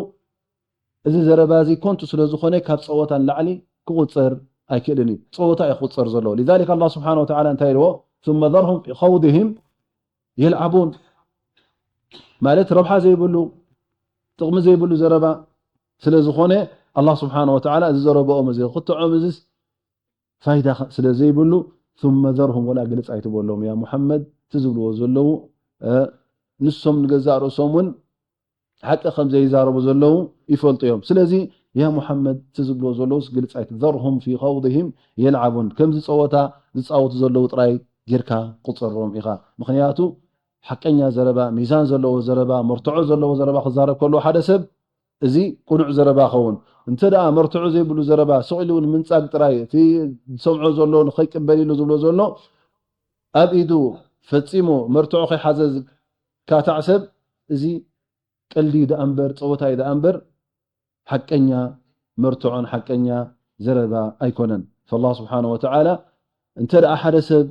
እዚ ዘረባ እዚ ኮንቱ ስለ ዝኾነ ካብ ጸወታ ንላዕሊ ክቑጸር ኣይክእልን እዩ። ጸወታ እዩ ክቑጸር ዘለዎ። لذلك ኣላህ ስብሓነሁ ወተዓላ እንታይ ኢልዎ? ثم ذرهم في خوضهم يلعبون። ማለት ረብሓ ዘይብሉ፣ ጥቕሚ ዘይብሉ ዘረባ ስለ ዝኾነ ኣላህ ስብሓነሁ ወተዓላ እዚ ዘረባኦም እዚ፣ ክትዖም እዚስ ፋይዳ ኸ-፣ ስለ ዘይብሉ፣ ثم ذرهم፣ ወላ ግልጽ ኣይትበሎም ያ ሙሓመድ፣ እቲ ዝብልዎ ዘለዉ፣ እ፣ ንሶም ንገዛእ ርእሶም እውን ሓቂ ከም ዘይዛረቡ ዘለዉ ይፈልጡ እዮም። ስለዚ ያ ሙሓመድ፣ እቲ ዝብልዎ ዘለዉስ ግልጽ ኣይት-፣ ذرهم في خوضهم يلعبون፣ ከምዚ ጸወታ ዝጻወቱ ዘለዉ ጥራይ ጌርካ ቁጸሮም ኢኻ። ምኽንያቱ ሓቀኛ ዘረባ፣ ሚዛን ዘለዎ ዘረባ፣ መርትዖ ዘለዎ ዘረባ ክዛረብ ከሎ ሓደ ሰብ፣ እዚ ቅኑዕ ዘረባ ኸውን። እንተ ደኣ መርትዖ ዘይብሉ ዘረባ ስቕ ኢሉ ንምንጻግ ጥራይ፣ እቲ ዝሰምዖ ዘሎ ንኸይቅበል ኢሉ ዝብሎ ዘሎ፣ ኣብ ኢዱ ፈጺሙ መርትዖ ከይሓዘ ዝካታዕ ሰብ፣ እዚ ቀልዲ እዩ ደኣ እምበር፣ ጸወታ እዩ ደኣ እምበር፣ ሓቀኛ መርትዖን ሓቀኛ ዘረባ ኣይኮነን። ፈላህ ስብሓነ ወተዓላ እንተ ደኣ ሓደ ሰብ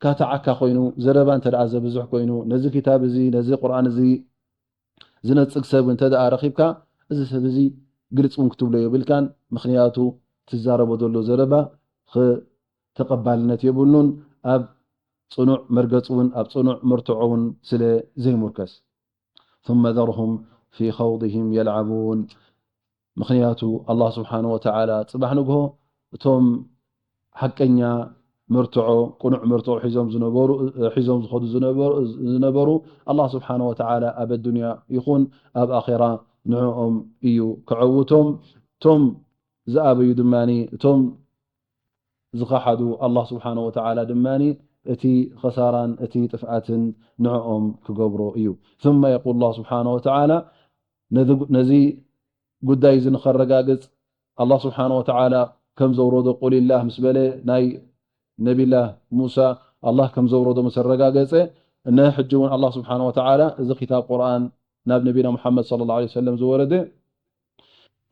ካተዓካ ኮይኑ፣ ዘረባ እንተ ደኣ ዘብዝሕ ኮይኑ፣ ነዚ ክታብ እዚ፣ ነዚ ቁርኣን እዚ ዝነጽግ ሰብ እንተ ደኣ ረኺብካ፣ እዚ ሰብ እዚ ግልጽ እውን ክትብሎ የብልካን። ምኽንያቱ ትዛረቦ ዘሎ ዘረባ ኽ-፣ ተቐባልነት የብሉን፣ ኣብ ጽኑዕ መርገጽ እውን፣ ኣብ ጽኑዕ መርትዖ እውን ስለ ዘይሙርከስ። ثم ذرهم في خوضهم يلعبون። ምኽንያቱ ኣላህ ስብሓነ ወተዓላ ጽባሕ ንግሆ እቶም ሓቀኛ መርትዖ፣ ቅኑዕ መርትዖ ሒዞም ዝነበሩ፣ ሒዞም ዝኸዱ ዝነበሩ፣ ዝነበሩ ኣላህ ስብሓነ ወተዓላ ኣብ ኣዱንያ ይኹን ኣብ ኣኼራ ንዕኦም እዩ ከዐውቶም። እቶም ዝኣበዩ ድማኒ፣ እቶም ዝኸሓዱ ኣላህ ስብሓነ ወተዓላ ድማኒ እቲ ኸሳራን እቲ ጥፍኣትን ንዕኦም ክገብሮ እዩ። ثم يقول الله سبحانه وتعالى ነዚ ጉ-፣ ነዚ ጉዳይ እዚ ንኸረጋግጽ ኣላህ ስብሓነ ወተዓላ ከም ዘውረዶ ቁሊላህ ምስ በለ ናይ ነቢላህ ሙሳ ኣላህ ከም ዘውረዶ ምስ ኣረጋገጸ፣ እነ ሕጂ እውን ኣላህ ስብሓነ ወተዓላ እዚ ክታብ ቁርኣን ናብ ነቢና ሙሓመድ ሰለላሁ ዐለይሂ ወሰለም ዝወረደ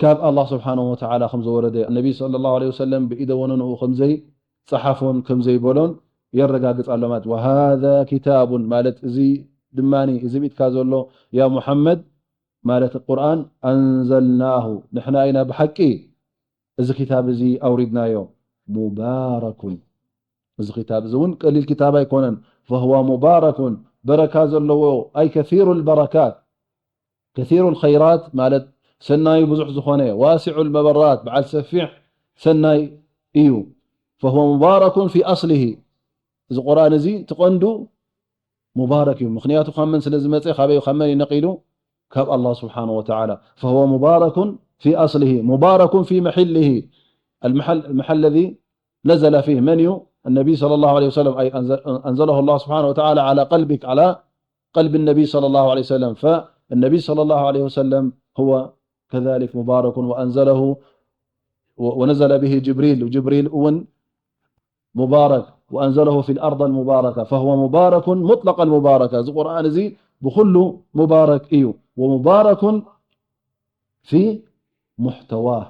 ካብ ኣላህ ስብሓነሁ ወተዓላ ከም ዝወረደ፣ ነቢ ሰለላሁ ዐለይሂ ወሰለም ብኢደ ወነንኡ ከም ዘይጸሓፎን ከም ዘይበሎን የረጋግጽ ኣሎ ማለት። ወሃዛ ኪታቡን ማለት እዚ ድማኒ፣ እዚ ብኢድካ ዘሎ ያ ሙሓመድ ማለት ቁርኣን፣ ኣንዘልናሁ ንሕና ኢና ብሓቂ እዚ ኪታብ እዚ ኣውሪድናዮ፣ ሙባረኩን እዚ ኪታብ እዚ እውን ቀሊል ኪታብ ኣይኮነን። ፈሁወ ሙባረኩን በረካ ዘለዎ፣ ኣይ ከሲሩ ልበረካት ከሲሩ ልኸይራት ማለት ሰናዩ ብዙሕ ዝኾነ፣ ዋሲዑ ልመበራት በዓል ሰፊሕ ሰናይ እዩ። ፈሁወ ሙባረኩን ፊ ኣስሊሂ እዚ ቁርኣን እዚ ትቐንዱ ሙባረክ እዩ። ምኽንያቱ ካብ መን ስለ ዝመፀ፣ ካበይ ካብ መን እዩ ነቒሉ? ካብ ኣላህ ስብሓነሁ ወተዓላ። ፈሁወ ሙባረኩን ፊ ኣስሊሂ ሙባረኩን ፊ መሒሊሂ። المحل، المحل الذي نزل فيه መን እዩ? النبي صلى الله عليه وسلم، أي أنزل، أنزله الله سبحانه وتعالى على قلبك، على قلب النبي صلى الله عليه وسلم. فالنبي صلى الله عليه وسلم هو كذلك مبارك وأنزله و-، ونزل به جبريل، وجبريل እውን مبارك، وأنزله في الأرض المباركة، فهو مبارك مطلق المباركة። እዚ ቁርኣን እዚ ብኹሉ ሙባረክ እዩ። ومبارك في محتواه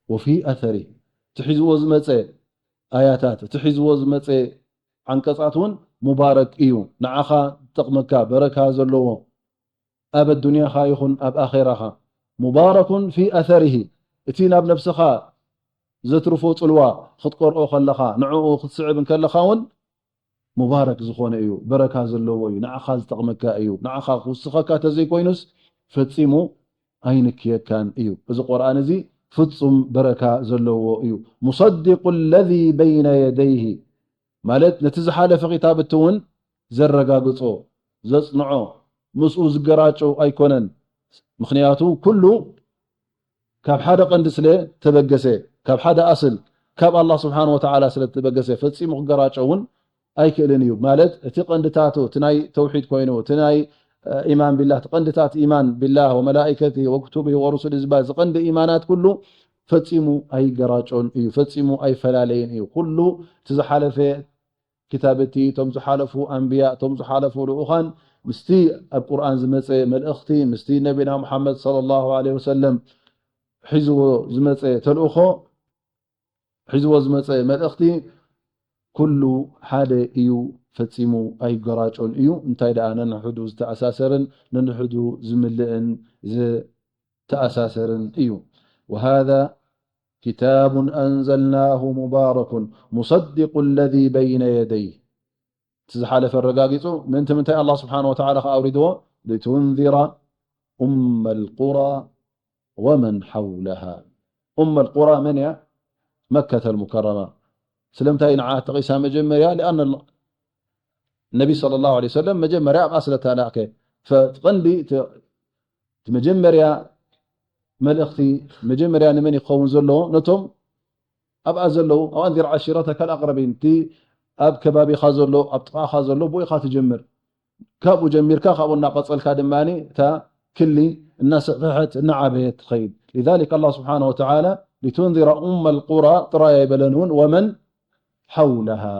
وفي أثره። እቲ ሒዝዎ ዝመፀ ኣያታት፣ እቲ ሒዝዎ ዝመፀ ዓንቀፃት እውን ሙባረክ እዩ። ንዓኻ ዝጠቕመካ በረካ ዘለዎ ኣብ ኣዱንያኻ ይኹን ኣብ ኣኼራኻ። ሙባረኩን ፊ ኣሰሪሂ፣ እቲ ናብ ነብስኻ ዘትርፎ ጽልዋ ክትቀርኦ ከለኻ፣ ንዕኡ ክትስዕብ እንከለኻ እውን ሙባረክ ዝኾነ እዩ፣ በረካ ዘለዎ እዩ፣ ንዓኻ ዝጠቕመካ እዩ። ንዓኻ ክውስኸካ ተዘይኮይኑስ ፈጺሙ ኣይንክየካን እዩ። እዚ ቁርኣን እዚ ፍጹም በረካ ዘለዎ እዩ። ሙሰዲቁ ለዚ በይነ የደይሂ ማለት ነቲ ዝሓለፈ ኪታብቲ እውን ዘረጋግጾ፣ ዘጽንዖ፣ ምስኡ ዝገራጨው ኣይኮነን። ምኽንያቱ ኩሉ ካብ ሓደ ቀንዲ ስለ ተበገሰ፣ ካብ ሓደ ኣስል፣ ካብ ኣላህ ስብሓን ወተዓላ ስለ ተበገሰ ፈጺሙ ክገራጨው እውን ኣይክእልን እዩ። ማለት እቲ ቀንድታቱ፣ እቲ ናይ ተውሒድ ኮይኑ፣ እቲ ናይ፣ እ፣ ኢማን ቢላህ፣ እቲ ቀንድታት ኢማን ቢላህ ወመላኢከቲ ወክቱቢ ወሩሱሊ ዝበሃል፣ እዚ ቀንዲ ኢማናት ኩሉ ፈጺሙ ኣይገራጮን እዩ፣ ፈጺሙ ኣይፈላለይን እዩ። ኩሉ እቲ ዝሓለፈ ክታብቲ፣ እቶም ዝሓለፉ ኣንብያ፣ እቶም ዝሓለፉ ልኡኻን ምስቲ ኣብ ቁርኣን ዝመጸ መልእኽቲ፣ ምስቲ ነቢና ሙሓመድ ሰለላሁ ዐለይሂ ወሰለም ሒዝዎ ዝመጸ ተልእኾ፣ ሒዝዎ ዝመጸ መልእኽቲ ኩሉ ሓደ እዩ፣ ፈጺሙ ኣይገራጮን እዩ። እንታይ ደኣ ነንሕዱ ዝተኣሳሰርን ነንሕዱ ዝምልእን ዝተኣሳሰርን እዩ። وهذا كتاب أنزلناه مبارك مصدق الذي بين يديه። እቲ ዝሓለፈ ኣረጋጊጹ፣ ምእንቲ ምንታይ ኣላህ ስብሓን ወተዓላ ከኣ ኣውሪድዎ? لتنذر أم القرى ومن حولها. أم القرى መን እያ? መከተ ልሙከረማ። ስለምንታይ ንዓ ተቒሳ መጀመርያ? لأن ነቢ ሰለላሁ ዐለይሂ ወሰለም መጀመርያ ኣብ ኣስለ ተላእከ። ፈ-፣ እቲ ቀንዲ፣ እቲ፣ እቲ መጀመርያ መልእኽቲ፣ መጀመርያ ንመን ይኸውን ዘለዎ? ነቶም ኣብኣ ዘለዉ፣ وأنذر عشيرتك الأقربين። እቲ ኣብ ከባቢኻ ዘሎ፣ ኣብ ጥቓኻ ዘሎ፣ ብኡ ኢኻ ትጀምር። ካብኡ ጀሚርካ፣ ካብኡ እናቐጸልካ ድማ እታ ክሊ እናሰፍሐት፣ እናዓበየት ትኸይድ። لذلك الله سبحانه وتعالى لتنذر أم القرى ጥራይ ኣይበለን እውን፣ ومن حولها.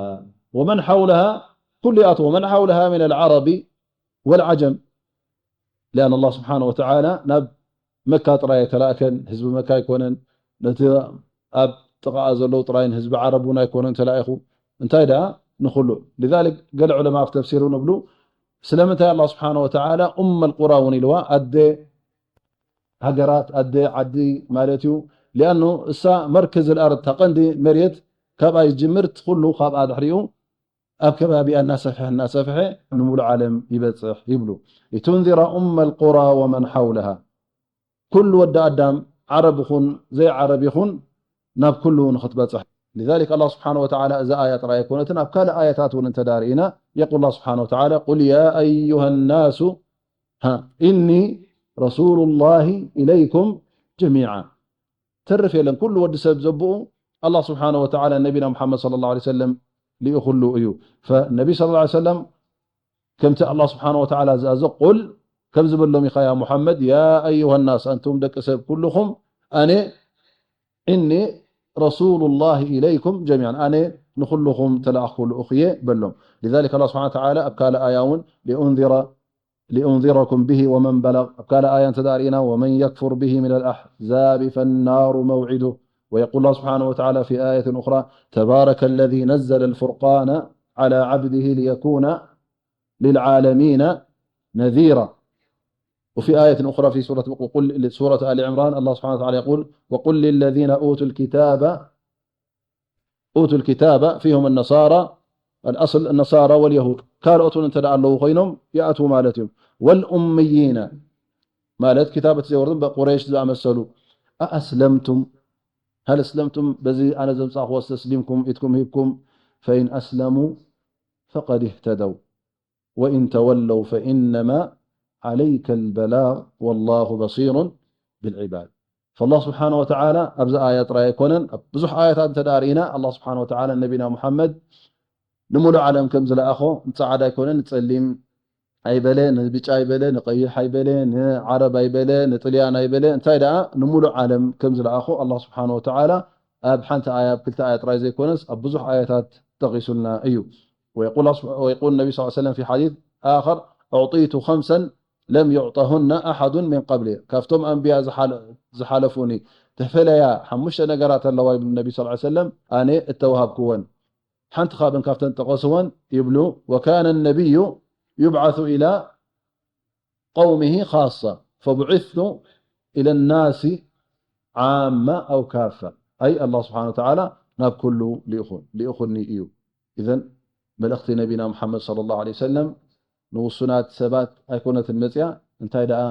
ومن حولها ኩሉ ይኣትዎ። ومن حولها من العرب والعجم. لأن الله سبحانه وتعالى ናብ መካ ጥራይ ኣይተላእከን፣ ህዝቢ መካ ኣይኮነን፣ ነቲ ኣብ ጥቓኣ ዘለዉ ጥራይን ህዝቢ ዓረብ እውን ኣይኮነን ተላኢኹ። እንታይ ደኣ ንኹሉ። لذلك ገለ ዑለማ ኣብ ተፍሲሩ ንብሉ፣ ስለምንታይ ኣላህ ስብሓነ ወተዓላ ኡመል ቁራ እውን ኢልዋ፣ ኣደ ሃገራት፣ ኣደ ዓዲ ማለት እዩ። ሊኣኑ እሳ መርከዝ ልኣርድ፣ እታ ቀንዲ መሬት ካብኣ ይጅምር፣ እቲ ኩሉ ካብኣ ድሕሪኡ ኣብ ከባቢኣ እናሰፍሐ እናሰፍሐ ንሙሉእ ዓለም ይበጽሕ ይብሉ። ሊቱንዚረ ኡመል ቁራ ወመን ሓውለሃ፣ ኩሉ ወዲ ኣዳም ዓረብ ይኹን ዘይዓረብ ይኹን ናብ ኩሉ ንኽትበጽሕ። لذلك ኣላህ ስብሓነ ወተዓላ እዛ ኣያ ጥራይ ኣይኮነትን፣ ኣብ ካልእ ኣያታት እውን እንተ ዳርኢና የቁል ኣላህ ስብሓነ ወተዓላ ቁል ያ ኣዩሃ ናሱ ሃ፣ ኢኒ ረሱሉ ላሂ ኢለይኩም ጀሚዓ። ተርፍ የለን፣ ኩሉ ወዲ ሰብ ዘብኡ ኣላህ ስብሓነ ወተዓላ ነቢና ሙሓመድ ሰለላሁ ዐለይሂ ወሰለም ልኢኹሉ እዩ። ፈነቢ ሰለላሁ ዐለይሂ ወሰለም ከምቲ ኣላህ ስብሓነ ወተዓላ ዝኣዘ ቁል ከም ዝበሎም ኢኻ ያ ሙሓመድ፣ ያ ኣዩሃ ናስ፣ ኣንቱም ደቂ ሰብ ኩልኹም፣ ኣነ ኢኒ ረሱሉ ላሂ ኢለይኩም ጀሚዓን፣ ኣነ ንኹልኹም ተላኣኽኩ ልኡኽ እየ በሎም። لذلك ኣላህ ስብሓነ ወተዓላ ኣብ ካልእ ኣያ እውን ሊኡንዚረ لأنذركم به ومن بلغ. قال آية تدارينا: ومن يكفر به من الأحزاب فالنار موعده. ويقول الله سبحانه وتعالى في آية أخرى: تبارك الذي نزل الفرقان على عبده ليكون للعالمين نذيرا. وفي آية أخرى في سورة، وقل، سورة آل عمران، الله سبحانه وتعالى يقول: وقل للذين أوتوا الكتاب أوتوا الكتاب فيهم النصارى، الأصل النصارى واليهود. ካልኦት እውን እንተ ደኣ ኣለዉ ኮይኖም ይኣትዉ ማለት እዩ። والأميين ማለት ክታብ እቲ ዘይወርዶም፣ ቁረይሽ ዝኣመሰሉ። أأسلمتم، هل أسلمتم፣ በዚ ኣነ ዘምጻእኹዎ ኣስተስሊምኩም፣ ኢድኩም ሂብኩም? فإن أسلموا فقد اهتدوا وإن تولوا فإنما عليك البلاغ والله بصير بالعباد. فالله سبحانه وتعالى ኣብዚ ኣያ ጥራይ ኣይኮነን፣ ኣብ ብዙሕ ኣያታት እንተ ደኣ ርኢና፣ ኣላህ ስብሓነ ወተዓላ ነቢና ሙሓመድ ንምሉእ ዓለም ከም ዝለኣኾ፣ ንጸዓዳ ኣይኮነን፣ ንጸሊም ኣይበለ፣ ንብጫ ኣይበለ፣ ንቐይሕ ኣይበለ፣ ንዓረብ ኣይበለ፣ ንጥልያን ኣይበለ፣ እንታይ ደኣ ንምሉእ ዓለም ከም ዝለኣኾ ኣላህ ስብሓነ ወተዓላ ኣብ ሓንቲ ኣያ፣ ኣብ ክልተ ኣያ ጥራይ ዘይኮነስ ኣብ ብዙሕ ኣያታት ጠቒሱልና እዩ። ويقول، ويقول النبي صلى الله عليه وسلم في حديث آخر: أعطيت خمسا لم يعطهن أحد من قبلي. ካብቶም ኣንብያ ዝሓለ-፣ ዝሓለፉኒ ተፈለያ ሓሙሽተ ነገራት ኣለዋ ይብሉ ነቢ ሰለላሁ ዐለይሂ ወሰለም፣ ኣነ እተዋሃብክወን። ሓንቲ ካብን ካብተን ጠቐስወን ይብሉ: وكان النبي يبعث إلى قومه خاصة فبعثت إلى الناس عامة أو كافة. ኣይ ኣላህ ስብሓነ ወተዓላ ናብ ኩሉ ልኢኹ-፣ ልኢኹኒ እዩ። ኢዘን መልእኽቲ ነቢና ሙሓመድ ሰለላሁ ዐለይሂ ወሰለም ንውሱናት ሰባት ኣይኮነትን መጽያ፣ እንታይ ደኣ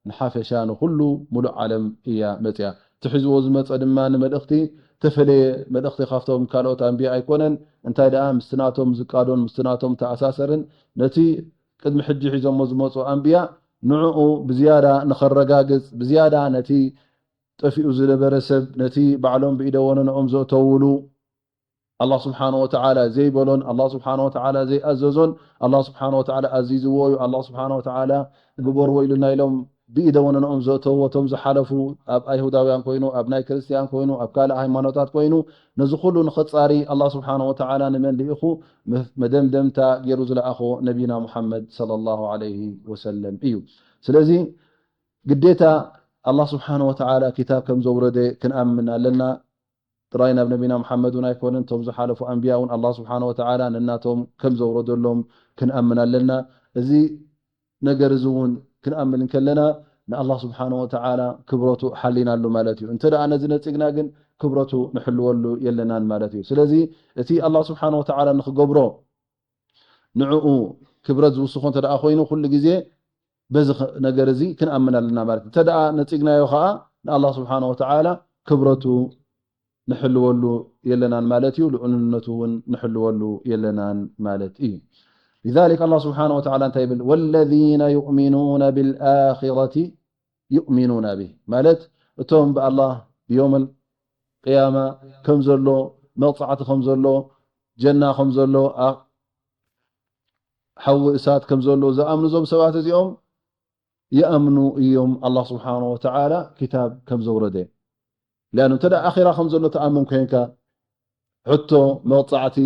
ንሓፈሻ ንኹሉ ሙሉእ ዓለም እያ መጽያ። እቲ ሒዝዎ ዝመጸ ድማ ንመልእኽቲ ተፈለየ መልእኽቲ ካብቶም ካልኦት ኣንብያ ኣይኮነን። እንታይ ደኣ ምስቲ ናቶም ዝቃዶን ምስቲ ናቶም ተኣሳሰርን ነቲ ቅድሚ ሕጂ ሒዞሞ ዝመጹ ኣንብያ ንዕኡ ብዝያዳ ንኸረጋግጽ፣ ብዝያዳ ነቲ ጠፊኡ ዝነበረ ሰብ፣ ነቲ ባዕሎም ብኢደ ወነንኦም ዘእተውሉ፣ ኣላህ ስብሓነ ወተዓላ ዘይበሎን ኣላህ ስብሓነ ወተዓላ ዘይኣዘዞን፣ ኣላህ ስብሓነ ወተዓላ ኣዚዝዎ እዩ፣ ኣላህ ስብሓነ ወተዓላ ግበርዎ ኢሉና ኢሎም ብኢደ ወነንኦም ዘእተውዎ፣ እቶም ዝሓለፉ፣ ኣብ ኣይሁዳውያን ኮይኑ፣ ኣብ ናይ ክርስትያን ኮይኑ፣ ኣብ ካልእ ሃይማኖታት ኮይኑ፣ ነዚ ኩሉ ንኸጻሪ ኣላህ ስብሓነ ወተዓላ ንመን ልኢኹ? መ-፣ መደምደምታ ገይሩ ዝለኣኾ ነቢና ሙሓመድ ሰለላሁ ዐለይሂ ወሰለም እዩ። ስለዚ ግዴታ ኣላህ ስብሓነ ወተዓላ ክታብ ከም ዘውረደ ክንኣምን ኣለና። ጥራይ ናብ ነቢና ሙሓመድ እውን ኣይኮነን፣ እቶም ዝሓለፉ ኣንብያ እውን ኣላህ ስብሓነ ወተዓላ ነናቶም ከም ዘውረደሎም ክንኣምን ኣለና። እዚ ነገር እዚ እውን ክንኣምን እንከለና ንኣላህ ስብሓነ ወተዓላ ክብረቱ ሓሊናሉ ማለት እዩ። እንተ ደኣ ነዚ ነጺግና ግን ክብረቱ ንሕልወሉ የለናን ማለት እዩ። ስለዚ እቲ ኣላህ ስብሓነ ወተዓላ ንኽገብሮ ንዕኡ ክብረት ዝውስኾ እንተ ደኣ ኮይኑ፣ ኩሉ ግዜ በዚ ኸ-፣ ነገር እዚ ክንኣምን ኣለና ማለት እዩ። እንተ ደኣ ነጺግናዮ ኸኣ ንኣላህ ስብሓነ ወተዓላ ክብረቱ ንሕልወሉ የለናን ማለት እዩ። ልዑልነቱ እውን ንሕልወሉ የለናን ማለት እዩ። لذلك ኣላህ ስብሓነ ወተዓላ እንታይ ይብል? والذين يؤمنون بالآخرة يؤمنون به ማለት እቶም ብኣላህ ብዮመል ቅያማ ከም ዘሎ፣ መቕጻዕቲ ከም ዘሎ፣ ጀና ከም ዘሎ፣ ኣ-፣ ሓዊ እሳት ከም ዘሎ ዝኣምኑ እዞም ሰባት እዚኦም ይኣምኑ እዮም ኣላህ ስብሓነ ወተዓላ ክታብ ከም ዘውረደ። ሊኣኑ እንተ ደኣ ኣኺራ ከም ዘሎ ትኣምን ኮይንካ፣ ሕቶ፣ መቕጻዕቲ፣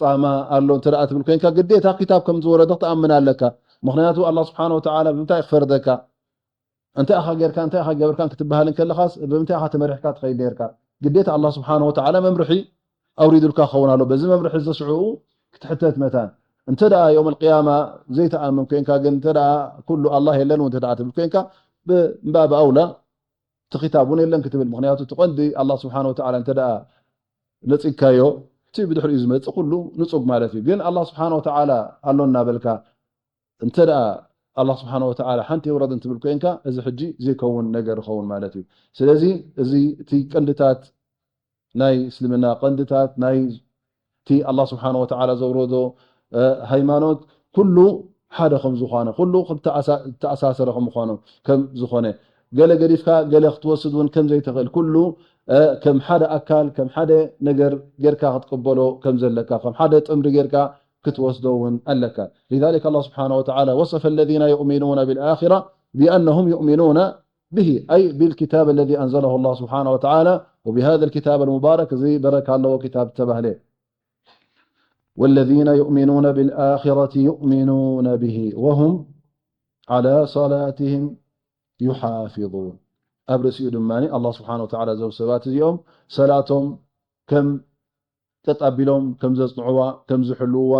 ጻማ ኣሎ እንተ ደኣ ትብል ኮይንካ፣ ግዴታ ክታብ ከም ዝወረደ ክትኣምን ኣለካ። ምኽንያቱ ኣላህ ስብሓነ ወተዓላ ብምንታይ ክፈርደካ? እንታይ ኢኻ ጌርካ፣ እንታይ ኢኻ ጌርካን ክትበሃል እንከለኻስ፣ ብምንታይ ኢኻ ተመሪሕካ ትኸይድ ኔርካ? ግዴታ ኣላህ ስብሓነሁ ወተዓላ መምርሒ ኣውሪዱልካ ክኸውን ኣሎ። በዚ መምርሒ እዚ ሽዑኡ ክትሕተት መታን። እንተ ደኣ የውመል ቅያማ ዘይትኣምን ኮንካ ግን፣ እንተ ደኣ ኩሉ ኣላህ የለን እውን እንተ ደኣ ትብል ኮንካ፣ ብ-፣ እምባ ብኣውላ እቲ ክታብ እውን የለን ክትብል። ምኽንያቱ እቲ ቀንዲ ኣላህ ስብሓነሁ ወተዓላ እንተ ደኣ ነጺግካዮ፣ እቲ ብድሕሪኡ ዝመጽእ ኩሉ ንጹግ ማለት እዩ። ግን ኣላህ ስብሓነሁ ወተዓላ ኣሎ እናበልካ፣ እንተ ደኣ ኣላህ ስብሓነሁ ወተዓላ ሓንቲ የውረድ እንትብል ኮንካ፣ እዚ ሕጂ ዘይከውን ነገር ይኸውን ማለት እዩ። ስለዚ እዚ እቲ ቀንድታት ናይ እስልምና፣ ቀንድታት ናይ እቲ ኣላህ ስብሓነሁ ወተዓላ ዘውረዶ፣ እ፣ ሃይማኖት ኩሉ ሓደ ከም ዝኾነ፣ ኩሉ ክተኣሳ-፣ ዝተኣሳሰረ ከም ምዃኑ፣ ከም ዝኾነ፣ ገለ ገዲፍካ ገለ ክትወስድ እውን ከም ዘይትኽእል፣ ኩሉ፣ እ፣ ከም ሓደ ኣካል፣ ከም ሓደ ነገር ጌርካ ክትቅበሎ ከም ዘለካ፣ ከም ሓደ ጥምሪ ጌርካ ክትወስዶ እውን ኣለካ። لذلك الله سبحانه وتعالى وصف الذين يؤمنون بالآخرة بأنهم يؤمنون به، أي بالكتاب الذي أنزله الله سبحانه وتعالى، وبهذا الكتاب المبارك، እዚ በረካ ኣለዎ ክታብ ዝተባህለ። والذين يؤمنون بالآخرة يؤمنون به وهم على صلاتهم يحافظون። ኣብ ርእሲኡ ድማ ኣላህ ስብሓነ ወተዓላ እዞም ሰባት እዚኦም ሰላቶም ከም ቀጥ ኣቢሎም ከም ዘጽንዕዋ፣ ከም ዝሕልውዋ፣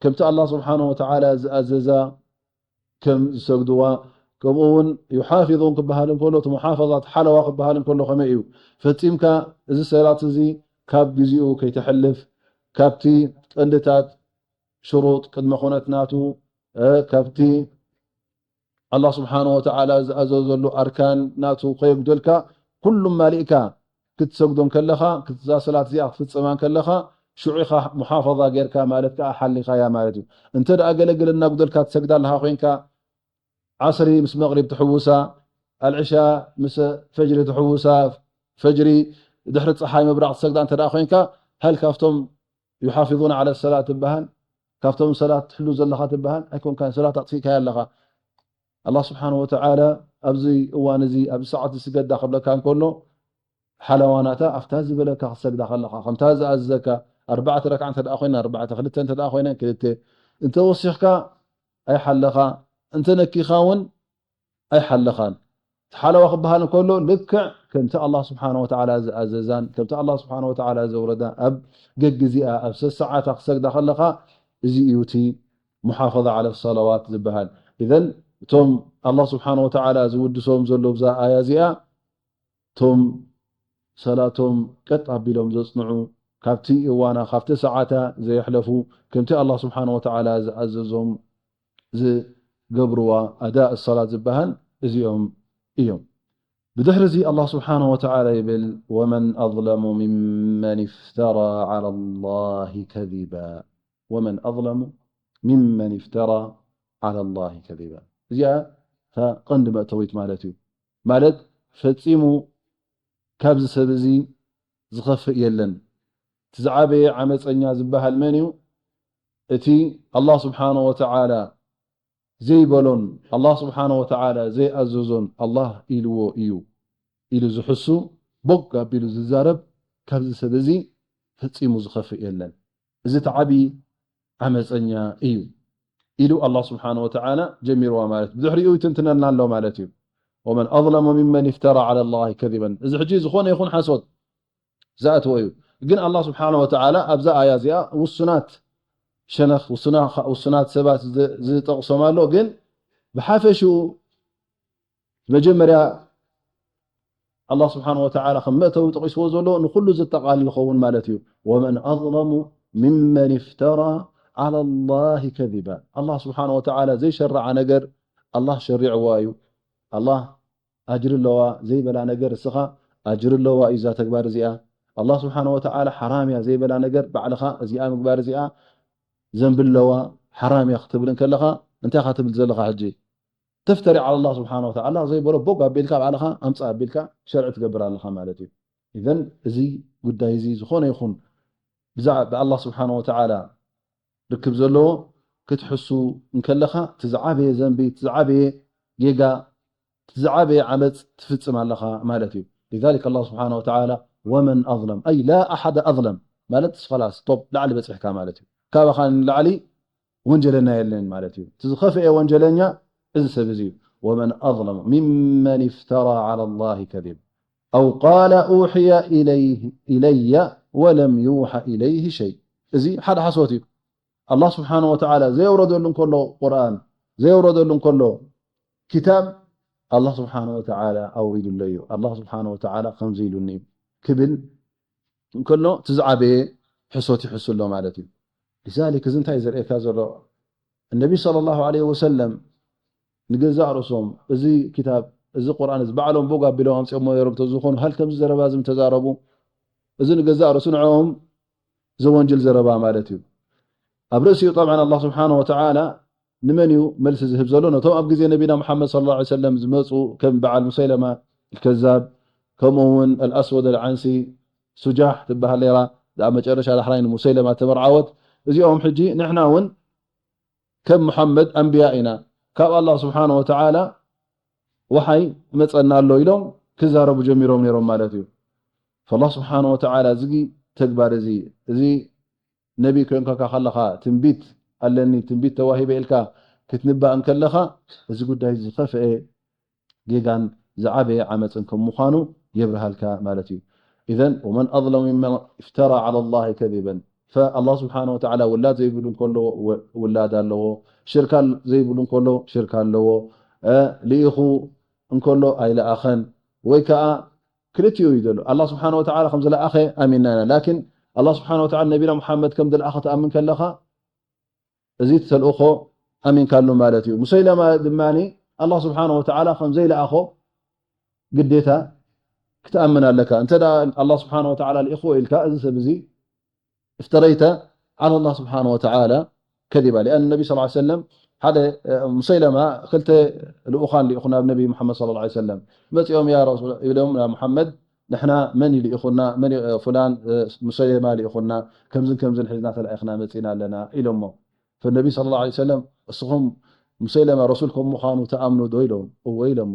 ከምቲ ኣላህ ስብሓነ ወተዓላ ዝኣዘዛ ከም ዝሰግድዋ፣ ከምኡ እውን ዩሓፊዙን ክበሃል እንከሎ፣ እቲ ሙሓፈዛት ሓለዋ ክበሃል እንከሎ ከመይ እዩ? ፈጺምካ እዚ ሰላት እዚ ካብ ግዜኡ ከይተሕልፍ፣ ካብቲ ቀንድታት ሽሩጥ ቅድመ ኩነት ናቱ፣ እ፣ ካብቲ ኣላህ ስብሓነ ወተዓላ ዝኣዘዘሉ ኣርካን ናቱ ከየጉደልካ፣ ኩሉም ማሊእካ ክትሰግዶ እንከለኻ፣ እዛ ሰላት እዚኣ ክትፍጽማ እንከለኻ፣ ሽዑ ኢኻ ሙሓፈዛ ጌርካ ማለት ከኣ ሓሊኻያ ማለት እዩ። እንተ ደኣ ገለገለ እናጉደልካ ትሰግዳ ኣለኻ ኮይንካ፣ ዓስሪ ምስ መቕሪብ ትሕውሳ፣ ኣልዕሻ ምስ ፈጅሪ ትሕውሳ፣ ፈጅሪ ድሕሪ ጸሓይ ምብራቕ ትሰግዳ እንተ ደኣ ኮይንካ፣ ሀል ካብቶም ዩሓፊዙነ ዐለ ሰላት ትበሃል፣ ካብቶም ሰላት ትሕሉ ዘለኻ ትበሃል ኣይኮንካን፣ ሰላት ኣጥፊእካያ ኣለኻ። ኣላህ ስብሓነሁ ወተዓላ ኣብዚ እዋን እዚ፣ ኣብዚ ሰዓት እዚ ስገዳ ክብለካ እንከሎ፣ ሓለዋ ናታ ኣብታ ዝበለካ ክትሰግዳ ከለኻ፣ ከምታ ዝኣዘዘካ፣ ኣርባዕተ ረክዓ እንተ ደኣ ኮይነን ኣርባዕተ፣ ክልተ እንተ ደኣ ኮይነን ክልተ፣ እንተ ወሲኽካ ኣይሓለኻ፣ እንተ ነኪኻ እውን ኣይሓለኻን። እቲ ሓለዋ ክበሃል እንከሎ፣ ልክዕ ከምቲ ኣላህ ስብሓነሁ ወተዓላ ዝኣዘዛን፣ ከምቲ ኣላህ ስብሓነሁ ወተዓላ ዘውረዳ፣ ኣብ ገግዜኣ፣ ኣብ ሰሰዓታ ክሰግዳ ከለኻ፣ እዚ እዩ እቲ ሙሓፈዛ ዐለ ሰላዋት ዝበሃል። ኢዘን፣ እቶም ኣላህ ስብሓነሁ ወተዓላ ዝውድሶም ዘሎ ብዛ ኣያ እዚኣ፣ እቶም ሰላቶም ቀጥ ኣቢሎም ዘጽንዑ፣ ካብቲ እዋና፣ ካብቲ ሰዓታ ዘየሕለፉ፣ ከምቲ ኣላህ ስብሓነሁ ወተዓላ ዝኣዘዞም ዝገብርዋ፣ ኣዳእ ሰላት ዝበሃል እዚኦም እዮም። ብድሕሪ እዚ ኣላህ ስብሓነሁ ወተዓላ ይብል፣ "ወመን ኣዝለሙ ሚመን እፍተራ ዐላ ላሂ ከዚባ፣ ወመን ኣዝለሙ ሚመን እፍተራ ዐላ ላሂ ከዚባ።" እዚኣ እታ ቀንዲ መእተዊት ማለት እዩ። ማለት ፈጺሙ ካብዚ ሰብ እዚ ዝኸፍእ የለን። እቲ ዝዓበየ ዓመፀኛ ዝበሃል መን እዩ? እቲ ኣላህ ስብሓነ ወተዓላ ዘይበሎን ኣላህ ስብሓነ ወተዓላ ዘይኣዘዞን ኣላህ ኢልዎ እዩ ኢሉ ዝሕሱ፣ ቦግ ኣቢሉ ዝዛረብ፣ ካብዚ ሰብ እዚ ፈጺሙ ዝኸፍእ የለን። እዚ እቲ ዓብዪ ዓመፀኛ እዩ ኢሉ ኣላህ ስብሓነ ወተዓላ ጀሚርዋ ማለት እዩ። ብድሕሪኡ ይትንትነልና ኣሎ ማለት እዩ። "ወመን ኣዝለሙ ሚመን እፍተራ ዐላ ላሂ ከዚበን።" እዚ ሕጂ ዝኾነ ይኹን ሓሶት ዝኣትዎ እዩ። ግን ኣላህ ስብሓነ ወተዓላ ኣብዛ ኣያ እዚኣ ውሱናት ሸነኽ፣ ውሱና-፣ ውሱናት ሰባት ዝ-፣ ዝጠቕሶም ኣሎ። ግን ብሓፈሽኡ መጀመርያ ኣላህ ስብሓነ ወተዓላ ከም መእተዊ ጠቒስዎ ዘሎ ንኹሉ ዘጠቓልል ዝኸውን ማለት እዩ። "ወመን ኣዝለሙ ሚመን እፍተራ ዐላ ላሂ ከዚባ።" ኣላህ ስብሓነ ወተዓላ ዘይሸረዓ ነገር ኣላህ ሸሪዕዋ እዩ። ኣላህ ኣጅሪ ኣለዋ ዘይበላ ነገር እስኻ ኣጅሪ ኣለዋ እዩ እዛ ተግባር እዚኣ። ኣላህ ስብሓነ ወተዓላ ሓራም እያ ዘይበላ ነገር ባዕልኻ እዚኣ ምግባር እዚኣ ዘንቢ ኣለዋ፣ ሓራም እያ ክትብል እንከለኻ እንታይ ኢኻ ትብል ዘለኻ ሕጂ? ተፍተሪ ዐላ ላህ ስብሓነ ወተዓላ፣ ኣላህ ዘይበሎ ቦግ ኣቢልካ ባዕልኻ ኣምፅእ ኣቢልካ ሸርዒ ትገብር ኣለኻ ማለት እዩ። ኢዘን እዚ ጉዳይ እዚ ዝኾነ ይኹን ብዛ-፣ ብኣላህ ስብሓነ ወተዓላ ርክብ ዘለዎ ክትሕሱ እንከለኻ፣ እቲ ዝዓበየ ዘንቢ፣ እቲ ዝዓበየ ጌጋ፣ እቲ ዝዓበየ ዓመፅ ትፍፅም ኣለኻ ማለት እዩ። لذلك الله سبحانه وتعالى ومن أظلم، أي لا أحد أظلم ማለት ኸላስ ቶፕ ላዕሊ በፂሕካ ማለት እዩ። ካባኻ ንላዕሊ ወንጀለኛ የለን ማለት እዩ። እቲ ዝኸፍአ ወንጀለኛ እዚ ሰብ እዚ እዩ። ومن أظلم ممن افترى على الله كذبا أو قال أوحي إليه، إلي ولم يوح إليه شيء። እዚ ሓደ ሓሶት እዩ። ኣላህ ስብሓነ ወተዓላ ዘየውረደሉ እንከሎ ቁርኣን፣ ዘየውረደሉ እንከሎ ክታብ፣ ኣላህ ስብሓነ ወተዓላ ኣውሪዱለይ እዩ። ኣላህ ስብሓነ ወተዓላ ከምዚ ኢሉኒ እዩ ክብል እንከሎ፣ እቲ ዝዓበየ ሕሶት ይሕሱ ኣሎ ማለት እዩ። ሊዛሊክ፣ እዚ እንታይ ዘርእየካ ዘሎ? እነቢ ሰለላሁ ዐለይሂ ወሰለም ንገዛእ ርእሶም፣ እዚ ክታብ፣ እዚ ቁርኣን፣ እዚ ባዕሎም ቦግ ኣቢሎም ኣምፅኦሞ ነይሮም እንተዝኾኑ፣ ሃል ከምዚ ዘረባ እዚ ምተዛረቡ? እዚ ንገዛእ ርእሱ ንዕኦም ዘወንጅል ዘረባ ማለት እዩ። ኣብ ርእሲኡ ጠብዓን ኣላህ ስብሓነ ወተዓላ ንመን እዩ መልሲ ዝህብ ዘሎ? ነቶም ኣብ ግዜ ነቢና ሙሓመድ ሰለላሁ ዐለይሂ ወሰለም ዝመፁ፣ ከም በዓል ሙሰይለማ ኣልከዛብ፣ ከምኡ እውን ኣልኣስወድ ኣልዓንሲ፣ ሱጃሕ ትበሃል ነይራ፣ እዛ መጨረሻ ዳሕራይ ንሙሰይለማ ተመርዓወት። እዚኦም ሕጂ ንሕና እውን ከም ሙሓመድ ኣንብያ ኢና፣ ካብ ኣላህ ስብሓነ ወተዓላ ወሓይ መፀና ኣሎ ኢሎም ክዛረቡ ጀሚሮም ነይሮም ማለት እዩ። ፈላህ ስብሓነ ወተዓላ እዚ ተግባር እዚ፣ እዚ ነቢ ኮይንካ ከለኻ ትንቢት ኣለኒ፣ ትንቢት ተዋሂበ ኢልካ ክትንባእ እንከለኻ፣ እዚ ጉዳይ ዝኸፍአ ጌጋን ዝዓበየ ዓመፅን ከም ምዃኑ የብርሃልካ ማለት እዩ። ኢዘን ወመን ኣظለሙ ሚመን እፍተራ ዐላ ላሂ ከዚበን፣ ፈኣላህ ስብሓነ ወተዓላ ውላድ ዘይብሉ እንከሎ ወ-፣ ውላድ ኣለዎ፣ ሽርካ ዘይብሉ እንከሎ ሽርካ ኣለዎ፣ እ፣ ልኢኹ እንከሎ ኣይለኣኸን፣ ወይ ከዓ ክልቲኡ እዩ ዘሎ። ኣላህ ስብሓነ ወተዓላ ከም ዝለኣኸ ኣሚንና ኢና። ላኪን ኣላህ ስብሓነ ወተዓላ ነቢና ሙሓመድ ከም ዝለኣኸ ትኣምን ከለኻ፣ እዚ ተልእኾ ኣሚንካሉ ማለት እዩ። ሙሰይለማ ድማ ኣላህ ስብሓነ ወተዓላ ከም ዘይለኣኾ ግዴታ ክትኣምን ኣለካ። እንተ ደኣ ኣላህ ስብሓነ ወተዓላ ልኢኽዎ ኢልካ፣ እዚ ሰብ እዚ እፍተረይተ ዐላ ላህ ስብሓነ ወተዓላ ከዚባ። ሊኣን ነቢ ሰለላሁ ዐለይሂ ወሰለም ሓደ፣ እ፣ ሙሰይለማ ክልተ ልኡኻን ልኢኹ ናብ ነቢ ሙሓመድ ሰለላሁ ዐለይሂ ወሰለም። መፂኦም፣ ያ ረሱል፣ ኢሎም ናብ ሙሓመድ፣ ንሕና መን እዩ ልኢኹና? መን እዩ፣ እ፣ ፍላን፣ እ፣ ሙሰይለማ ልኢኹና፣ ከምዝን ከምዝን ሒዝና ተላኢኽና መፂና ኣለና ኢሎሞ። ፈነቢ ሰለላሁ ዐለይሂ ወሰለም፣ እስኹም ሙሰይለማ ረሱል ከም ምዃኑ ትኣምኑ ዶ? ኢሎም። እወ ኢሎሞ።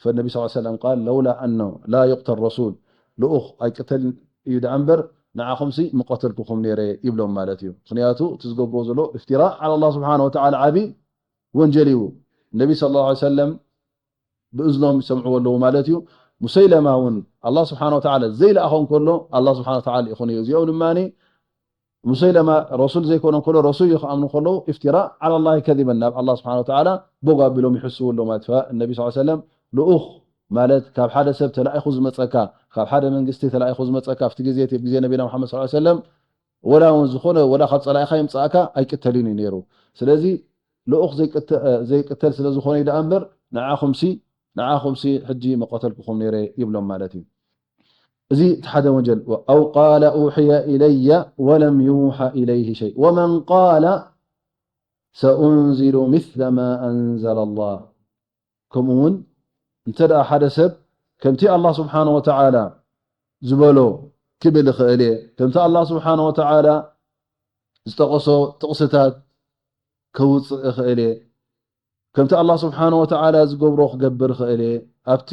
ፈነቢ ሰለላሁ ዐለይሂ ወሰለም ቃል፣ ለውላ ኣነሁ ላ ዩቅተል ረሱል፣ ልኡኽ ኣይቅተልን እዩ ደኣ እምበር፣ ንዓኹምሲ ምቐተልኩኹም ነይረ ይብሎም ማለት እዩ። ምኽንያቱ እቲ ዝገብርዎ ዘሎ እፍቲራእ ዐላ ላህ ስብሓነ ወተዓላ ዓቢ ወንጀል እዩ። ነቢ ሰለላሁ ዐለይሂ ወሰለም ብእዝኖም ይሰምዕዎ ኣለዉ ማለት እዩ። ሙሰይለማ እውን ኣላህ ስብሓነ ወተዓላ ዘይለኣኾ እንከሎ ኣላህ ስብሓነ ወተዓላ ልኢኹን እዩ። እዚኦም ድማ ሙሰይለማ ረሱል ዘይኮነ እንከሎ ረሱል እዩ ክኣምኑ ከለዉ እፍቲራእ ዐላ ላሂ ከዚበን ናብ ኣላህ ስብሓነ ወተዓላ ቦግ ኣቢሎም ይሕስዉ ኣለዉ ማለት እዩ። ነቢ ሰለላሁ ዐለይሂ ወሰለም ልኡኽ ማለት ካብ ሓደ ሰብ ተላኢኹ ዝመፀካ፣ ካብ ሓደ መንግስቲ ተላኢኹ ዝመፀካ፣ ኣብቲ ግዜ እቲ ግዜ ነቢና ሙሓመድ ሰለላሁ ዐለይሂ ወሰለም ወላ እውን ዝኾነ ወላ ካብ ፀላኢኻ ይምፃእካ ኣይቅተልን እዩ ነይሩ። ስለዚ ልኡኽ ዘይቅተ-፣ ዘይቅተል ስለ ዝኾነ እዩ ደኣ እምበር ንዓኹምሲ፣ ንዓኹምሲ ሕጂ መቐተልኩኹም ነይረ ይብሎም ማለት እዩ። እዚ እቲ ሓደ ወንጀል። ኣው ቃለ ኡሕየ ኢለየ ወለም ዩሓ ኢለይህ ሸይ ወመን ቃለ ሰኡንዚሉ ምስለ ማ ኣንዘለ ላህ። ከምኡ እውን እንተ ደኣ ሓደ ሰብ ከምቲ ኣላህ ስብሓነ ወተዓላ ዝበሎ ክብል ይኽእል እየ፣ ከምቲ ኣላህ ስብሓነ ወተዓላ ዝጠቐሶ ጥቕስታት ከውፅእ ይኽእል እየ፣ ከምቲ ኣላህ ስብሓነ ወተዓላ ዝገብሮ ክገብር ይኽእል እየ፣ ኣብቲ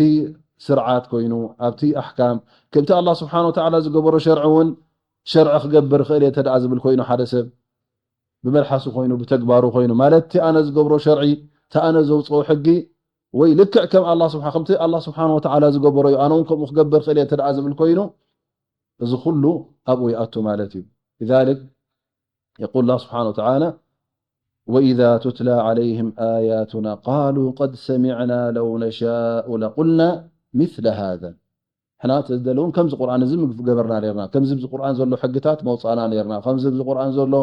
ስርዓት ኮይኑ፣ ኣብቲ ኣሕካም፣ ከምቲ ኣላህ ስብሓነ ወተዓላ ዝገበሮ ሸርዒ እውን ሸርዒ ክገብር ይኽእል እየ እንተ ደኣ ዝብል ኮይኑ ሓደ ሰብ፣ ብመልሓሱ ኮይኑ፣ ብተግባሩ ኮይኑ፣ ማለት እቲ ኣነ ዝገብሮ ሸርዒ፣ እቲ ኣነ ዘውፅኦ ሕጊ፣ ወይ ልክዕ ከም ኣላህ ስብሓ-፣ ከምቲ ኣላህ ስብሓነ ወተዓላ ዝገበሮ እዩ፣ ኣነ እውን ከምኡ ክገብር ክእል እየ እንተ ደኣ ዝብል ኮይኑ፣ እዚ ኩሉ ኣብኡ ይኣቱ ማለት እዩ። لذلك يقول الله سبحانه وتعالى: وإذا تتلى عليهم آياتنا قالوا قد سمعنا لو نشاء لقلنا مثل هذا. ንሕና ተዝደለውን ከምዚ ቁርኣን እዚ ምገበርና ነርና፣ ከምዚ ኣብዚ ቁርኣን ዘሎ ሕግታት መውፃእና ነርና፣ ከምዚ ኣብዚ ቁርኣን ዘሎ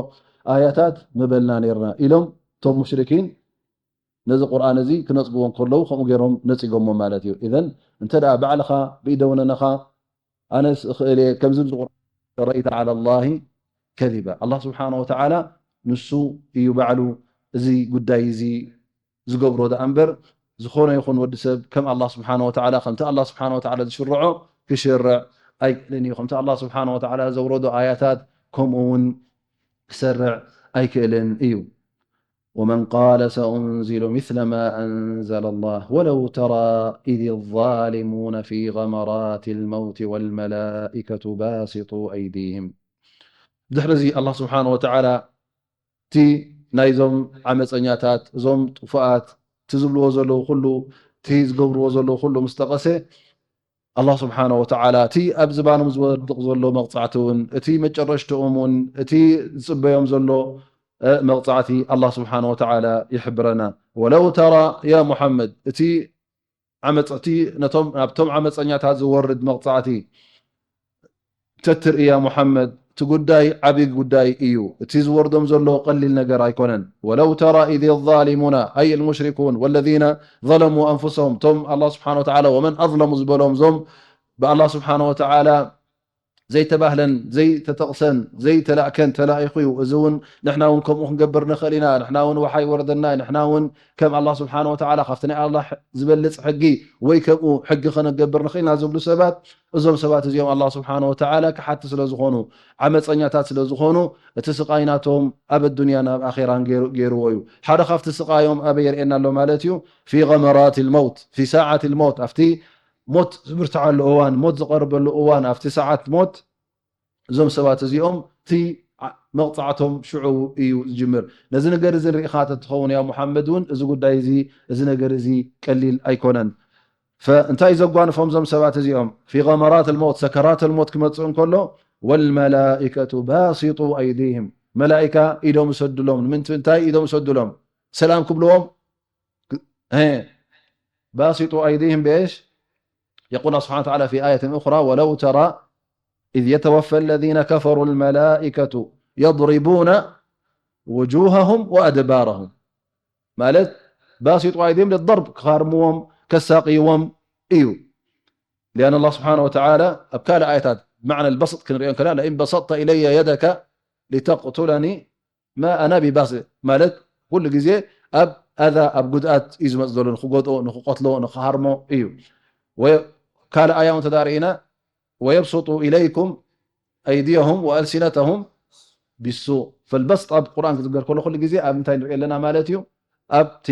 ኣያታት ምበልና ነርና ኢሎም እቶም ሙሽሪኪን ነዚ ቁርኣን እዚ ክነፅግዎ እንከለዉ ከምኡ ገይሮም ነፂጎሞ ማለት እዩ። ኢዘን እንተ ደኣ ባዕልኻ ብኢደውነነኻ ኣነስ እኽእል እየ፣ ከምዚ ኣብዚ ቁርኣን እፍተረይተ ዐላ ላሂ ከዚባ። ኣላህ ስብሓነ ወተዓላ ንሱ እዩ ባዕሉ እዚ ጉዳይ እዚ ዝገብሮ ደኣ እምበር፣ ዝኾነ ይኹን ወዲ ሰብ ከም ኣላህ ስብሓነ ወተዓላ፣ ከምቲ ኣላህ ስብሓነ ወተዓላ ዝሽርዖ ክሽርዕ ኣይክእልን እዩ። ከምቲ ኣላህ ስብሓነ ወተዓላ ዘውረዶ ኣያታት ከምኡ እውን ክሰርዕ ኣይክእልን እዩ። ومن قال سأنزل مثل ما أنزل الله ولو ترى إذ الظالمون في غمرات الموت والملائكة باسطو أيديهم. ድሕሪ እዚ ኣላህ ስብሓነ ወተዓላ እቲ ናይዞም ዓመፀኛታት፣ እዞም ጥፉኣት፣ እቲ ዝብልዎ ዘለዉ ኩሉ፣ እቲ ዝገብርዎ ዘለዉ ኩሉ ምስ ጠቐሰ፣ ኣላህ ስብሓነ ወተዓላ እቲ ኣብ ዝባኖም ዝወድቕ ዘሎ መቕጻዕቲ እውን፣ እቲ መጨረሽትኦም እውን፣ እቲ ዝጽበዮም ዘሎ፣ እ፣ መቕጻዕቲ ኣላህ ስብሓነ ወተዓላ ይሕብረና። ወለው ተራ ያ ሙሓመድ፣ እቲ ዓመጽ-፣ እቲ ነቶም፣ ናብቶም ዓመጸኛታት ዝወርድ መቕጻዕቲ፣ ተትርኢ ያ ሙሓመድ፣ እቲ ጉዳይ ዓቢ ጉዳይ እዩ። እቲ ዝወርዶም ዘሎ ቀሊል ነገር ኣይኮነን። ወለው ተራ ኢዝ ዛሊሙና፣ ኣይ ልሙሽሪኩን ወለዚነ ዘለሙ ኣንፉሰሁም፣ እቶም ኣላህ ስብሓነ ወተዓላ ወመን ኣዝለሙ ዝበሎም፣ እዞም ብኣላህ ስብሓነ ወተዓላ ዘይተባህለን ዘይተጠቕሰን ዘይተላእከን ተላኢኹ እዩ። እዚ እውን ንሕና እውን ከምኡ ክንገብር ንኽእል ኢና፣ ንሕና እውን ወሓይ ወረደና፣ ንሕና እውን ከም ኣላህ ስብሓነ ወተዓላ ካብቲ ናይ ኣላህ ዝበልጽ ሕጊ ወይ ከምኡ ሕጊ ከነገብር ንኽእል ኢና ዝብሉ ሰባት፣ እዞም ሰባት እዚኦም ኣላህ ስብሓነ ወተዓላ ክሓቲ ስለ ዝኾኑ፣ ዓመፀኛታት ስለ ዝኾኑ፣ እቲ ስቓይ ናቶም ኣብ ኣዱንያን ኣብ ኣኼራን ገይሩ-፣ ገይርዎ እዩ። ሓደ ካብቲ ስቓዮም ኣበይ የርእየና ኣሎ ማለት እዩ? ፊ ገመራት ልመውት፣ ፊ ሳዓት ልመውት፣ ኣብቲ ሞት ዝብርትዓሉ እዋን፣ ሞት ዝቐርበሉ እዋን፣ ኣብቲ ሰዓት ሞት፣ እዞም ሰባት እዚኦም እቲ ዓ-፣ መቕጻዕቶም ሽዑ እዩ ዝጅምር። ነዚ ነገር እዚ ንሪኢኻ ተትኸውን ያ ሙሓመድ እውን፣ እዚ ጉዳይ እዚ፣ እዚ ነገር እዚ ቀሊል ኣይኮነን። ፈ-፣ እንታይ ዘጓንፎም እዞም ሰባት እዚኦም? ፊ ገመራት ልመውት፣ ሰከራት ልሞት ክመጽእ እንከሎ፣ ወልመላኢከቱ ባሲጡ ኣይዲህም፣ መላኢካ ኢዶም ይሰዱሎም። ንምንት-፣ እንታይ ኢዶም ይሰዱሎም? ሰላም ክብልዎም። ه-، باسطوا أيديهم بإيش؟ يقول الله سبحانه وتعالى في آية أخرى: ولو ترى إذ يتوفى الذين كفروا الملائكة يضربون وجوههم وأدبارهم. ማለት باسطوا أيديهم للضرب، ክኻርምዎም፣ ከሳቕይዎም እዩ። لأن الله سبحانه وتعالى ኣብ ካልእ ኣያታት ብመዕና البسط ክንሪኦ እንከለና، لئن بسطت إلي يدك لتقتلني ما أنا بباسط ማለት ኩሉ ግዜ ኣብ ኣዛ፣ ኣብ ጉድኣት እዩ ዝመጽእ ዘሎ፣ ንኽጎድኦ፣ ንኽቐትሎ፣ ንኽሃርሞ እዩ። ወ-፣ ካልእ ኣያ እውን ተዳርኢና، ويبسطوا إليكم أيديهم وألسنتهم بالسوء. فالبسط ኣብ ቁርኣን ክዝገር ከሎ ኩሉ ግዜ ኣብ እንታይ ንርኢ ኣለና ማለት እዩ? ኣብቲ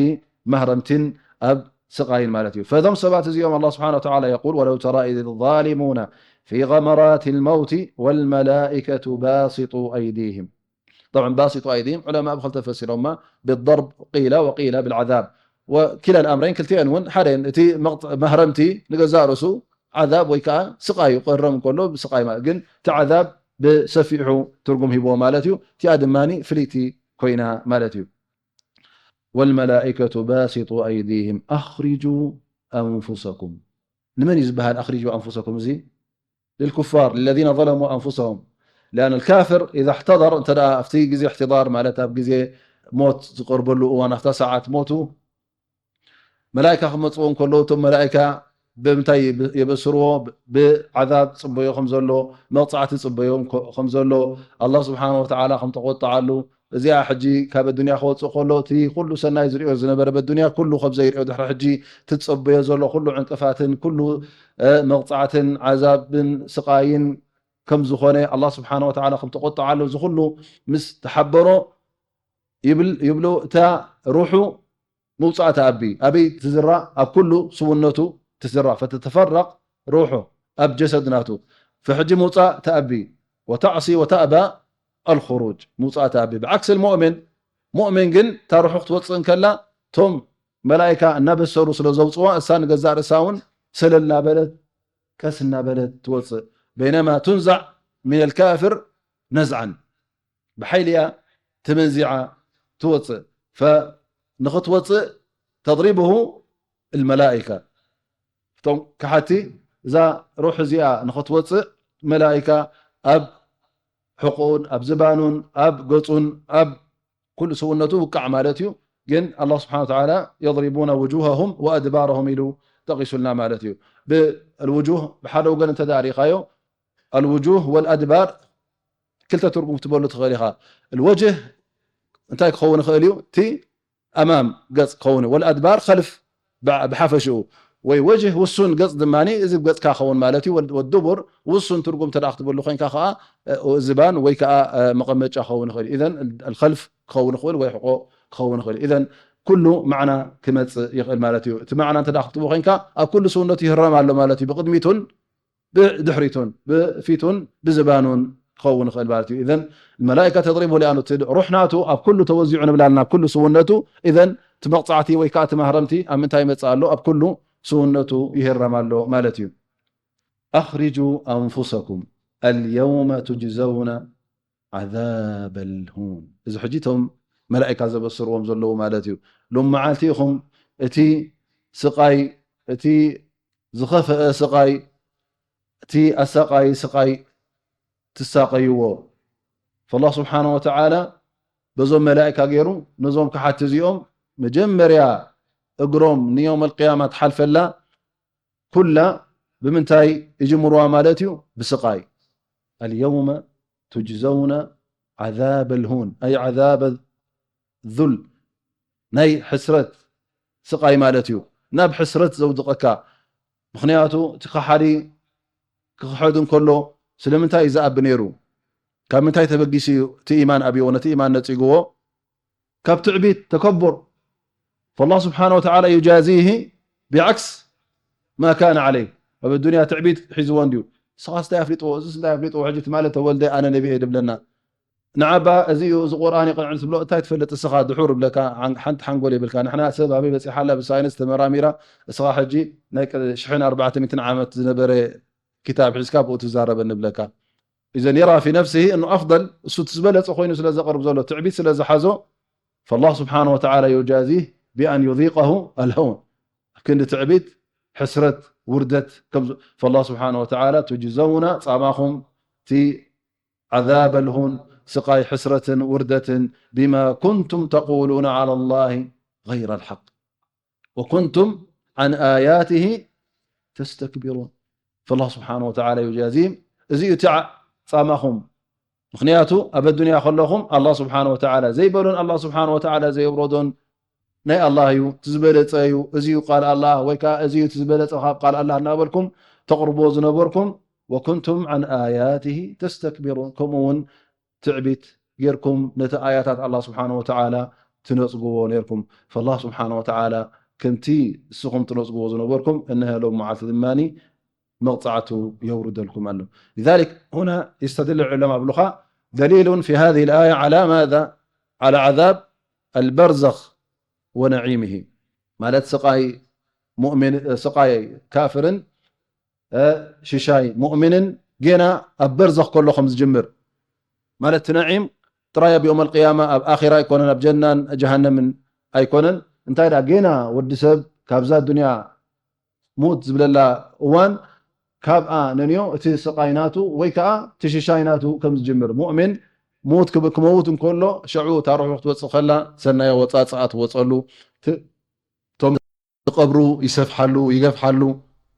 ማህረምትን ኣብ ስቓይን ማለት እዩ። فእዞም ሰባት እዚኦም ኣላህ ስብሓነ ወተዓላ የቁል: ولو ترى إذ الظالمون في غمرات الموت والملائكة باسطوا أيديهم. طبعا باسطوا أيديهم ዑለማ ብኽልተ ፈሲሮማ፣ بالضرب قيل وقيل بالعذاب وكلا الأمرين ክልቲአን እውን ሓደ እየን። እቲ መቕጽ-፣ ማህረምቲ ንገዛእ ርእሱ ዓዛብ ወይ ከዓ ስቓይ እዩ። ክእረም እንከሎ ብስቓይ ማለት ግን እቲ ዓዛብ ብሰፊሑ ትርጉም ሂብዎ ማለት እዩ። እቲኣ ድማ ፍልይቲ ኮይና ማለት እዩ። والملائكة باسطوا أيديهم أخرجوا أنفسكم. ንመን እዩ ዝበሃል أخرجوا أنفسكم እዚ? للكفار الذين ظلموا أنفسهم. لأن الكافر إذا احتضر، እንተ ደኣ ኣብቲ ግዜ احتضار ማለት ኣብ ግዜ ሞት ዝቐርበሉ እዋን፣ ኣብታ ሰዓት ሞቱ መላኢካ ክመጽዎ እንከሎ፣ እቶም መላኢካ ብምንታይ የብ-፣ የበስርዎ? ብ-፣ ብዓዛብ ጽበዮ ከም ዘሎ፣ መቕጻዕቲ ጽበዮ እንኮ-፣ ከም ዘሎ፣ ኣላህ ስብሓነሁ ወተዓላ ከም ተቖጥዓሉ፣ እዚኣ ሕጂ ካብ ኣዱንያ ክወጽእ ከሎ፣ እቲ ኩሉ ሰናይ ዝሪኦ ዝነበረ በዱንያ ኩሉ ከም ዘይሪኦ፣ ድሕሪ ሕጂ ትጸበዮ ዘሎ ኩሉ ዕንቅፋትን ኩሉ፣ እ፣ መቕጻዕትን ዓዛብን ስቓይን ከም ዝኾነ፣ ኣላህ ስብሓነሁ ወተዓላ ከም ተቖጥዓሉ፣ እዚ ኩሉ ምስ ተሓበሮ፣ ይብል-፣ ይብሉ፣ እታ ሩሑ ምውጻእ ተኣቢ። ኣበይ ትዝራ? ኣብ ኩሉ ስውነቱ ትዝራ። فتتفرق روحه ኣብ ጀሰድ ናቱ። فሕጂ ምውጻእ ተኣቢ። وتعصي وتأبى الخروج ምውጻእ ተኣቢ። بعكس المؤمن، ሙእሚን ግን እታ ሩሑ ክትወጽእ እንከላ፣ እቶም መላኢካ እናበሰሩ ስለ ዘውጽዋ፣ እሳ ንገዛእ ርእሳ እውን ሰለል እናበለት፣ ቀስ እናበለት ትወጽእ። بينما تنزع من الكافر نزعا ብሓይሊ እያ ተመንዚዓ ትወፅእ። ፈ-፣ ንኽትወፅእ ተድሪብሁ ልመላኢካ። እቶም ከሓቲ እዛ ሩሕ እዚኣ ንኽትወፅእ መላኢካ ኣብ ሕቑኡን ኣብ ዝባኑን ኣብ ገፁን ኣብ ኩሉ ሰውነቱ ውቃዕ ማለት እዩ። ግን ኣላህ ስብሓነ ወተዓላ የድሪቡነ ውጁሃሁም ወኣድባረሁም ኢሉ ጠቒሱልና ማለት እዩ። ብ-፣ ልውጁህ ብሓደ ወገን እንተዳሪኻዮ ኣልውጁህ ወልኣድባር ክልተ ትርጉም ክትበሉ ትኽእል ኢኻ። ኣልወጅህ እንታይ ክኸውን ይኽእል እዩ? እቲ ኣማም ገጽ ክኸውን እዩ። ወልኣድባር ኸልፍ ብዓ-፣ ብሓፈሽኡ ወይ ወጅህ ውሱን ገጽ ድማ እዚ ገጽካ ክኸውን ማለት እዩ። ወል-፣ ወዱቡር ውሱን ትርጉም እንተ ደኣ ክትበሉ ኮይንካ ከኣ፣ እ፣ ዝባን ወይ ከኣ፣ እ፣ መቐመጫ ክኸውን ይኽእል እዩ። ኢዘን ኣልኸልፍ ክኸውን ይኽእል ወይ ሕቖ ክኸውን ይኽእል እዩ። ኢዘን ኩሉ ማዕና ክመጽእ ይኽእል ማለት እዩ። እቲ ማዕና እንተ ደኣ ክትብዎ ኮይንካ ኣብ ኩሉ ሰውነቱ ይህረም ኣሎ ማለት እዩ። ብቕድሚቱን ብድሕሪቱን፣ ብፊቱን ብዝባኑን ክኸውን ይኽእል ማለት እዩ። إذن الملائكة تضربه لأنه እቲ ሩሕ ናቱ ኣብ ኩሉ ተወዚዑ ንብላልና፣ ኣብ ኩሉ ስውነቱ። إذن እቲ መቕጻዕቲ ወይ ከዓ እቲ ማህረምቲ ኣብ ምንታይ ይመጽእ ኣሎ? ኣብ ኩሉ ስውነቱ ይህረም ኣሎ ማለት እዩ። أخرجوا أنفسكم اليوم تجزون عذاب الهون። እዚ ሕጂ እቶም መላኢካ ዘበስርዎም ዘለዉ ማለት እዩ። ሎም መዓልቲ ኢኹም እቲ ስቓይ፣ እቲ ዝኸፍአ ስቓይ፣ እቲ ኣሳቓይ ስቓይ ትሳቐይዎ። فالله سبحانه وتعالى በዞም መላኢካ ገይሩ ነዞም ከሓቲ እዚኦም መጀመርያ እግሮም ንዮም ኣልቅያማ ትሓልፈላ ኩላ ብምንታይ ይጅምርዋ ማለት እዩ? ብስቓይ። اليوم تجزون عذاب الهون، أي عذاب الذل، ናይ ሕስረት ስቓይ ማለት እዩ። ናብ ሕስረት ዘውድቐካ። ምኽንያቱ እቲ ከሓዲ ክኽሕድ እንከሎ ስለምንታይ እዩ ዝኣቢ ነይሩ? ካብ ምንታይ ተበጊሱ እዩ እቲ ኢማን ኣብይዎ፣ ነቲ ኢማን ነጺግዎ? ካብ ትዕቢት፣ ተከቡር። فالله سبحانه وتعالى يجازيه بعكس ما كان عليه. ኣብ ዱንያ ትዕቢት ሒዝዎ እንድዩ። ንስኻስ እንታይ ኣፍሊጥዎ? እዚስ እንታይ ኣፍሊጥዎ? ሕጂ ትማሊ ተወልደ ኣነ ነቢ እየ ድብለና። ንዓባ እዚ እዩ፣ እዚ ቁርኣን ይቕንዕን ትብሎ፣ እንታይ ትፈልጥ እስኻ? ድሑር እብለካ፣ ሓን-፣ ሓንቲ ሓንጎል የብልካ። ንሕና ሰብ ኣበይ በጺሓ ኣላ ብሳይንስ ተመራሚራ፣ እስኻ ሕጂ ናይ ቅድ-፣ ሽሕን ኣርባዕተ ሚእትን ዓመት ዝነበረ ክታብ ሒዝካ ብኡ ትዛረበ ንብለካ። إذن يرى في نفسه أنه أفضل، እሱ እቲ ዝበለጸ ኮይኑ ስለ ዘቕርብ ዘሎ፣ ትዕቢት ስለ ዝሓዞ፣ فالله سبحانه وتعالى يجازيه بأن يذيقه الهون። ክንዲ ትዕቢት፣ ሕስረት፣ ውርደት ከም ዝ-፣ فالله سبحانه وتعالى تجزون ጻማኹም እቲ عذاب الهون ስቓይ ሕስረትን ውርደትን بما كنتم تقولون على الله غير الحق وكنتم عن آياته تستكبرون. فالله سبحانه وتعالى يجازيهم። እዚ እዩ እቲ ዓ-፣ ጻማኹም። ምኽንያቱ ኣብ ኣዱንያ ከለኹም ኣላህ ስብሓነ ወተዓላ ዘይበሎን ኣላህ ስብሓነ ወተዓላ ዘየውረዶን ናይ ኣላህ እዩ፣ እቲ ዝበለጸ እዩ፣ እዚ እዩ ቃል ኣላህ፣ ወይ ከኣ እዚ እዩ እቲ ዝበለጸ ካብ ቃል ኣላህ እናበልኩም ተቕርብዎ ዝነበርኩም። وكنتم عن آياته تستكبرون። ከምኡ እውን ትዕቢት ጌርኩም ነቲ ኣያታት ኣላህ ስብሓነ ወተዓላ ትነጽግዎ ኔርኩም። ፈላህ ስብሓነ ወተዓላ ከምቲ ንስኹም ትነጽግዎ ዝነበርኩም፣ እንሀ ሎም መዓልቲ ድማኒ መቕጻዕቱ የውርደልኩም ኣሎ። لذلك هنا يستدل العلماء ብሉኻ دليل في هذه الآية على ماذا؟ على عذاب البرزخ ونعيمه። ማለት ስቓይ ሙእሚን፣ ስቓይ ካፍርን እ፣ ሽሻይ ሙእሚንን ጌና ኣብ በርዘኽ ከሎ ከም ዝጅምር። ማለት እቲ ነዒም ጥራይ ኣብ የውመል ቅያማ ኣብ ኣኺራ ኣይኮነን፣ ኣብ ጀናን ጀሃነምን ኣይኮነን። እንታይ ደኣ ጌና ወዲ ሰብ ካብዛ ዱንያ ሙት ዝብለላ እዋን ካብኣ ነንዮ እቲ ስቓይ ናቱ ወይ ከኣ እቲ ሽሻይ ናቱ ከም ዝጅምር። ሙእሚን ሙት ክብ-፣ ክመውት እንከሎ ሽዑ እታ ሩሑ ክትወጽእ ከላ ሰናይ ኣወጻጽኣ ትወጸሉ። ት-፣ እቶም ዝቐብሩ ይሰፍሓሉ፣ ይገፍሓሉ፣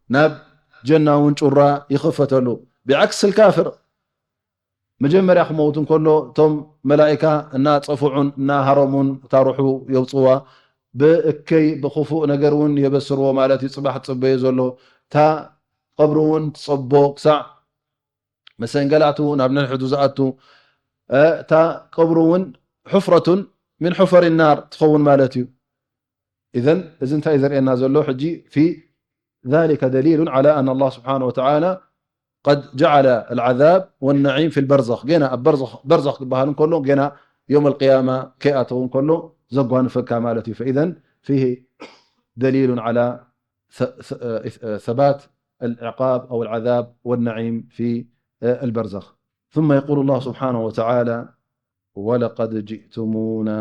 ናብ ጀና እውን ጩራ ይኽፈተሉ። ብዓክስ ልካፍር መጀመርያ ክመውት እንከሎ እቶም መላኢካ እናጸፍዑን እናሃረሙን እታ ሩሑ የውጽዋ። ብእከይ ብኽፉእ ነገር እውን የበስርዎ ማለት እዩ። ጽባሕ ትጽበዮ ዘሎ እታ ቀብሪ እውን ትጸቦ ክሳዕ መሰንገላቱ ናብ ነንሕዱ ዝኣቱ፣ እ፣ እታ ቀብሩ እውን ሑፍረቱን ምን ሑፈሪ ናር ትኸውን ማለት እዩ። ኢዘን እዚ እንታይ ዘርእየና ዘሎ ሕጂ? في ذلك دليل على أن الله سبحانه وتعالى قد جعل العذاب والنعيم في البرزخ። ጌና ኣብ በርዘኽ፣ በርዘኽ ክበሃል እንከሎ ጌና የውመል ቅያማ ከይኣተው እንከሎ ዘጓንፈካ ማለት እዩ። فإذا فيه دليل على ث-، ث-، ثبات العقاب أو العذاب والنعيم في البرزخ. ثم يقول الله سبحانه وتعالى: ولقد جئتمونا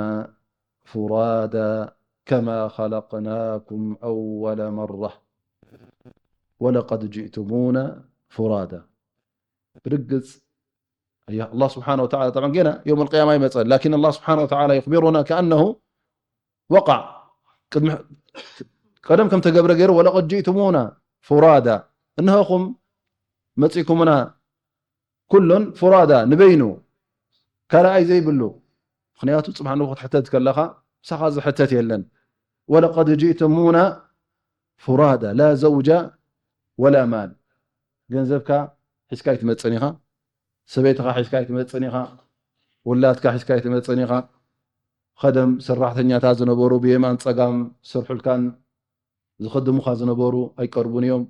فرادى كما خلقناكم أول مرة، ولقد جئتمونا فرادى. ብርግጽ፣ ኣያ፣ الله سبحانه وتعالى، طبعا ጌና የውመል ቅያማ ይመጸን، لكن الله سبحانه وتعالى يخبرنا كأنه وقع، ቅድሚ፣ ቀደም ከም ተገብረ ገይሩ، ولقد جئتمونا فرادى፣ እንሆኹም መጺኩምና ኩሉን فرادى፣ ንበይኑ ካልኣይ ዘይብሉ። ምኽንያቱ ጽባሕ ንግሆ ክትሕተት ከለኻ ምሳኻ ዝሕተት የለን። ولقد جئتمونا فرادى لا زوجة ولا مال። ገንዘብካ ሒዝካ ኣይትመጽእን ኢኻ፣ ሰበይትኻ ሒዝካ ኣይትመጽእን ኢኻ፣ ውላድካ ሒዝካ ኣይትመጽእን ኢኻ። ኸደም ሰራሕተኛታት ዝነበሩ ብየማን ጸጋም ዝሰርሑልካን ዝኽድሙኻ ዝነበሩ ኣይቀርቡን እዮም።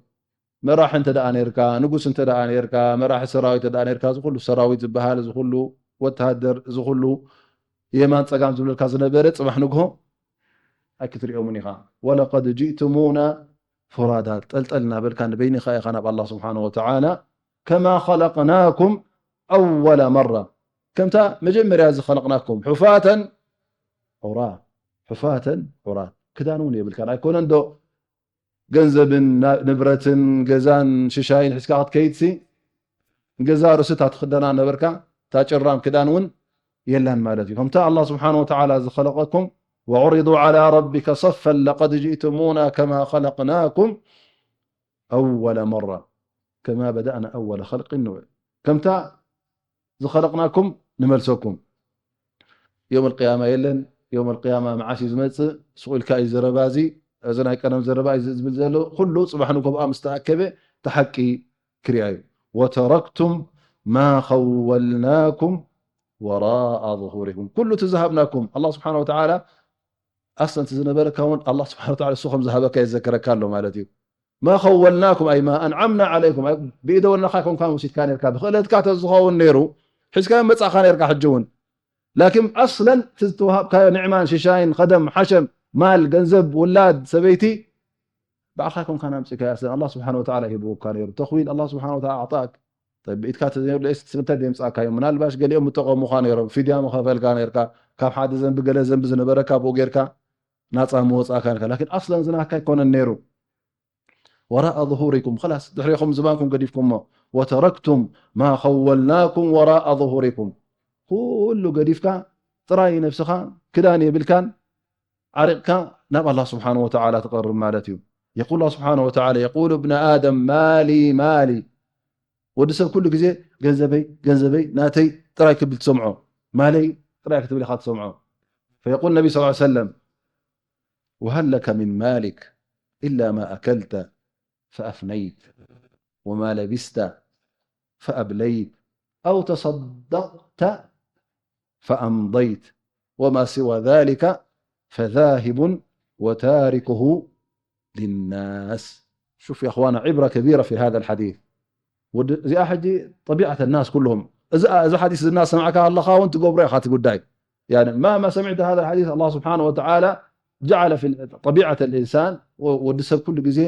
መራሒ እንተ ደኣ ነርካ፣ ንጉስ እንተ ደኣ ነርካ፣ መራሒ ሰራዊት እንተ ደኣ ነርካ፣ እዚ ኩሉ ሰራዊት ዝበሃል፣ እዚ ኩሉ ወተሃደር፣ እዚ ኩሉ የማን ጸጋም ዝብለካ ዝነበረ፣ ጽባሕ ንግሆ ኣይክትሪኦምን ኢኻ። "ወለቀድ ጂእቱሙና ፉራዳ"፣ ጠልጠል እናበልካ ንበይንኻ ኢኻ ናብ ኣላህ ስብሓነሁ ወተዓላ፣ "ከማ ኸለቅናኩም ኣወለ መራ"፣ ከምታ መጀመርያ ዝኸለቅናኩም፣ "ሑፋተን ዑራ፣ ሑፋተን ዑራ"፣ ክዳን እውን የብልካን። ኣይኮነን ዶ ገንዘብን ና-፣ ንብረትን ገዛን ሽሻይን ሒዝካ ክትከይድሲ፣ ገዛ ርእሲ እታ ትኽደና ነበርካ፣ እታ ጭራም ክዳን እውን የላን ማለት እዩ። ከምታ ኣላህ ስብሓነሁ ወተዓላ ዝኸለቐኩም፣ "ወዑሪዱ ዓላ ረቢከ ሰፈን ለቀድ ጂእቱሙና ከማ ኸለቅናኩም ኣወለ መራ፣ ከማ በደእና ኣወለ ኸልቂን ንዑድ።" ከምታ ዝኸለቕናኩም ንመልሰኩም። የውመል ቅያማ የለን። የውመል ቅያማ መዓስ እዩ ዝመጽእ? ስቕ ኢልካ እዩ ዘረባ እዚ። እዚ ናይ ቀደም ዘረባ እዩ ዝብል ዘሎ። ኩሉ ጽባሕ ንጎብኣ ምስ ተኣከበ፣ እቲ ሓቂ ክሪኣ እዩ። "ወተረክቱም ማ ኸወልናኩም ወራኣ ظሁሪኩም።" ኩሉ እቲ ዝሃብናኩም፣ ኣላህ ስብሓነ ወተዓላ ኣስለን እቲ ዝነበረካ እውን ኣላህ ስብሓነ ወተዓላ እሱ ከም ዝሃበካ የዘከረካ ኣሎ ማለት እዩ። "ማ ኸወልናኩም" ኣይ "ማ ኣንዓምና ዓለይኩም" ኣይ ብኢደ ወናኻ ኣይኮንካን ወሲድካ ነርካ። ብኽእለትካ ተዝኸውን ነይሩ፣ ሒዝካዮ መጻእካ ነርካ ሕጂ እውን። ላኪን ኣስለን እቲ ዝተዋሃብካዮ ኒዕማን ሽሻይን ኸደም ሓሸም፣ ማል፣ ገንዘብ፣ ውላድ፣ ሰበይቲ፣ ባዕኻ ኣይኮንካን ኣምጺእካዮ። ኣስለን ኣላህ ስብሓነ ወተዓላ ሂብካ ነይሩ። ተኽዊል ኣላህ ስብሓነ ወተዓላ ኣዕጣእክ። ጠይብ፣ ብኢድካ ተዘይብለስ ስንተ ደምጻእካዮ። ምናልባሽ ገሊኦም ምጠቐሙኻ ነይሮም። ፊድያ ምኸፈልካ ነርካ። ካብ ሓደ ዘንቢ፣ ገለ ዘንቢ ዝነበረካ ብኡ ጌርካ ናጻ ምወጻእካ ነርካ። ላኪን ኣስለን ዝናካ ኣይኮነን ነይሩ። "ወራኣ ظሁሪኩም" ኸላስ፣ ድሕሬኹም ዝባንኩም ገዲፍኩሞ። "ወተረክቱም ማ ኸወልናኩም ወራኣ ظሁሪኩም።" ኩሉ ገዲፍካ፣ ጥራይ ነብስኻ ክዳን የብልካን፣ ዓሪቕካ ናብ ኣላህ ስብሓነ ወተዓላ ትቐርብ ማለት እዩ። የቁል ኣላህ ስብሓነ ወተዓላ፣ የቁሉ እብነ ኣደም ማሊ ማሊ። ወዲ ሰብ ኩሉ ግዜ ገንዘበይ፣ ገንዘበይ፣ ናተይ ጥራይ ክብል ትሰምዖ። ማለይ ጥራይ ክትብል ኢኻ ትሰምዖ። ፈየቁል ነቢ ሰለላሁ ዐለይሂ ወሰለም፣ "ወሀል ለከ ሚን ማሊክ ኢላ ማ ኣከልተ ፈአፍነይት፣ ወማ ለቢስተ ፈአብለይት፣ አው ተሰደቅተ ፈአምደይት፣ ወማ ሲዋ ዛሊከ ፈዛሂቡን ወታሪኩሁ ሊናስ።" ሹፍ ያ እኽዋና፣ ዒብራ ከቢራ ፊ ሃዛ ልሓዲስ። ወዲ፣ እዚኣ ሕጂ ጠቢዓት ናስ ኩልሁም። እዚ፣ እዚ ሓዲስ እዚ እናሰማዕካ ኣለኻ እውን ትገብሮ ኢኻ እቲ ጉዳይ። ያኒ፣ ማማ ሰሚዕተ ሃዛ ልሓዲስ፣ ኣላህ ስብሓነ ወተዓላ ጀዓለ ፊ ጠቢዓት ልኢንሳን፣ ወ-፣ ወዲ ሰብ ኩሉ ግዜ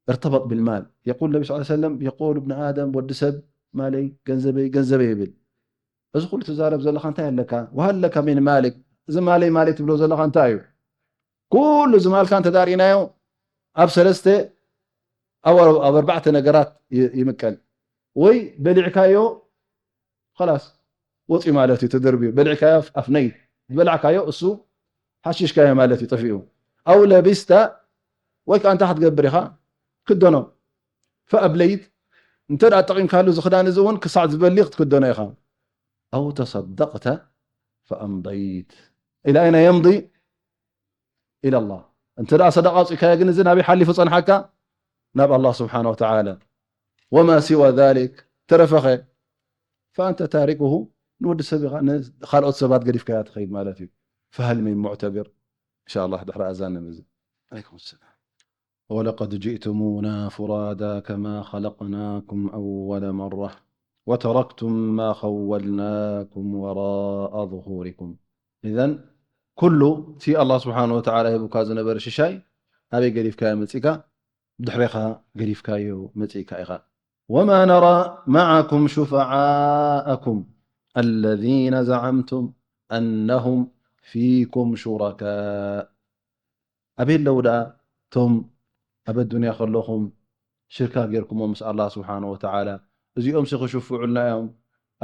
ارتبط بالمال. يقول النبي صلى الله عليه وسلم، يقول ابن آدم፣ ወዲ ሰብ ማለይ፣ ገንዘበይ፣ ገንዘበይ ይብል። እዚ ኩሉ ትዛረብ ዘለኻ እንታይ ኣለካ? وهل لك من مالك؟ እዚ ማለይ፣ ማለይ ትብሎ ዘለኻ እንታይ እዩ? ኩሉ እዚ ማልካ እንተ ዳርኢናዮ ኣብ ሰለስተ፣ ኣብ፣ ኣብ ኣርባዕተ ነገራት ይ-፣ ይምቀል። ወይ በሊዕካዮ፣ ኸላስ፣ ወፂኡ ማለት እዩ፣ ተደርብዩ። በሊዕካዮ ኣፍ-፣ ኣፍነይ፣ ዝበላዕካዮ እሱ ሓሽሽካዮ ማለት እዩ፣ ጠፊኡ። ኣው ለቢስተ፣ ወይ ከዓ እንታይ ክትገብር ኢኻ? ክደኖ። ፈኣብለይት፣ እንተ ደኣ ጠቒምካሉ እዚ ክዳን እዚ እውን ክሳዕ ዝበሊ ክትክደኖ ኢኻ። ኣው ተሰደቕተ ፈኣምደይት። ኢላ ኣይነ የምዲ ኢለላህ። እንተ ደኣ ሰደቃ ኣውጺእካዮ ግን እዚ ናበይ ሓሊፉ ጸንሓካ? ናብ ኣላህ ስብሓነ ወተዓላ። ወማ ሲዋ ዛሊክ፣ ተረፈኸ? ፈኣንተ ታሪኩሁ፣ ንወዲ ሰብ ኢኻ፣ ንኻልኦት ሰባት ገዲፍካያ ትኸይድ ማለት እዩ። ፈሀል ሚን ሙዕተቢር? ኢንሻ ኣላህ ድሕሪ ኣዛን ንምዝን። ዓለይኩም ሰላም። ولقد جئتمونا فرادا كما خلقناكم أول مرة وتركتم ما خولناكم وراء ظهوركم. إذن ኩሉ እቲ ኣላህ ስብሓነ ወተዓላ ሂቡካ ዝነበረ ሽሻይ ኣበይ ገዲፍካዮ መጺእካ? ብድሕሬኻ ገዲፍካዮ መጺእካ ኢኻ። وما نرى معكم شفعاءكم الذين زعمتم أنهم فيكم شركاء. ኣበይ ኣለዉ ደኣ እቶም ኣብ ኣዱንያ ከለኹም ሽርካ ጌርኩሞም ምስ ኣላህ ስብሓነ ወተዓላ? እዚኦምሲ ክሽፍዑልና እዮም፣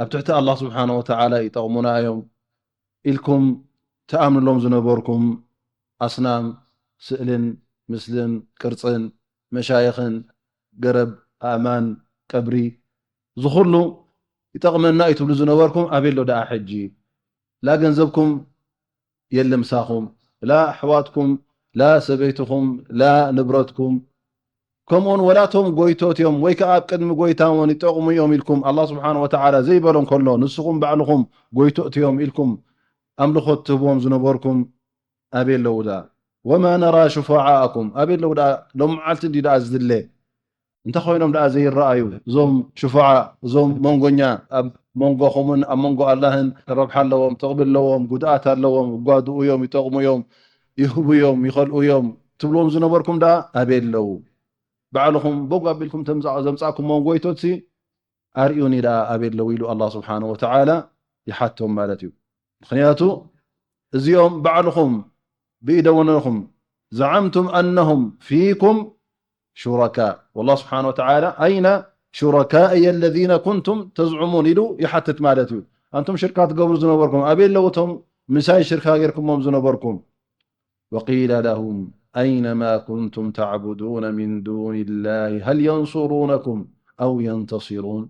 ኣብ ትሕቲ ኣላህ ስብሓነ ወተዓላ ይጠቕሙና እዮም ኢልኩም ትኣምንሎም ዝነበርኩም ኣስናም፣ ስእልን ምስልን፣ ቅርጽን፣ መሻይኽን፣ ገረብ፣ ኣእማን፣ ቀብሪ፣ እዚ ኩሉ ይጠቕመና እዩ ትብሉ ዝነበርኩም ኣበይ ኣሎ ደኣ ሕጂ? ላ ገንዘብኩም የለ ምሳኹም፣ ላ ኣሕዋትኩም፣ ላ ሰበይትኹም፣ ላ ንብረትኩም፣ ከምኡውን ወላ እቶም ጎይቶት እዮም ወይ ከኣ ኣብ ቅድሚ ጎይታ እውን ይጠቕሙ እዮም ኢልኩም ኣላህ ስብሓነ ወተዓላ ዘይበሎ እንከሎ፣ ንስኹም ባዕልኹም ጎይቶት እዮም ኢልኩም ኣምልኾት ትህብዎም ዝነበርኩም ኣበይ ኣለዉ ደኣ? ወማ ነራ ሹፋዓኣኩም፣ ኣበይ ኣለዉ ደኣ? ሎም መዓልቲ እንዲ ደኣ ዝድለ? እንተ ኮይኖም ደኣ ዘይረኣዩ፣ እዞም ሽፉዓ፣ እዞም መንጎኛ፣ ኣብ መንጎኹምን ኣብ መንጎ ኣላህን ረብሓ ኣለዎም፣ ጥቕሚ ኣለዎም፣ ጉድኣት ኣለዎም፣ ይጓድኡ እዮም፣ ይጠቕሙ እዮም፣ ይህቡ እዮም፣ ይኸልኡ እዮም ትብልዎም ዝነበርኩም ደኣ ኣበይ ኣለዉ? ባዕልኹም ቦግ ኣቢልኩም ተምጻ-፣ ዘምጻእኩምዎም ጎይቶትሲ ኣርእዩኒ ደኣ ኣበይ ኣለዉ ኢሉ ኣላህ ስብሓነሁ ወተዓላ ይሓቶም ማለት እዩ። ምኽንያቱ እዚኦም ባዕልኹም ብኢደወነኹም زعمتم أنهم فيكم شركاء والله سبحانه وتعالى أين شركائي الذين كنتم تزعمون ኢሉ ይሓትት ማለት እዩ። ኣንቱም ሽርካ ትገብሩ ዝነበርኩም ኣበይ ኣለዉ እቶም ምሳይ ሽርካ ጌርኩሞም ዝነበርኩም? وقيل لهم أين ما كنتم تعبدون من دون الله هل ينصرونكم أو ينتصرون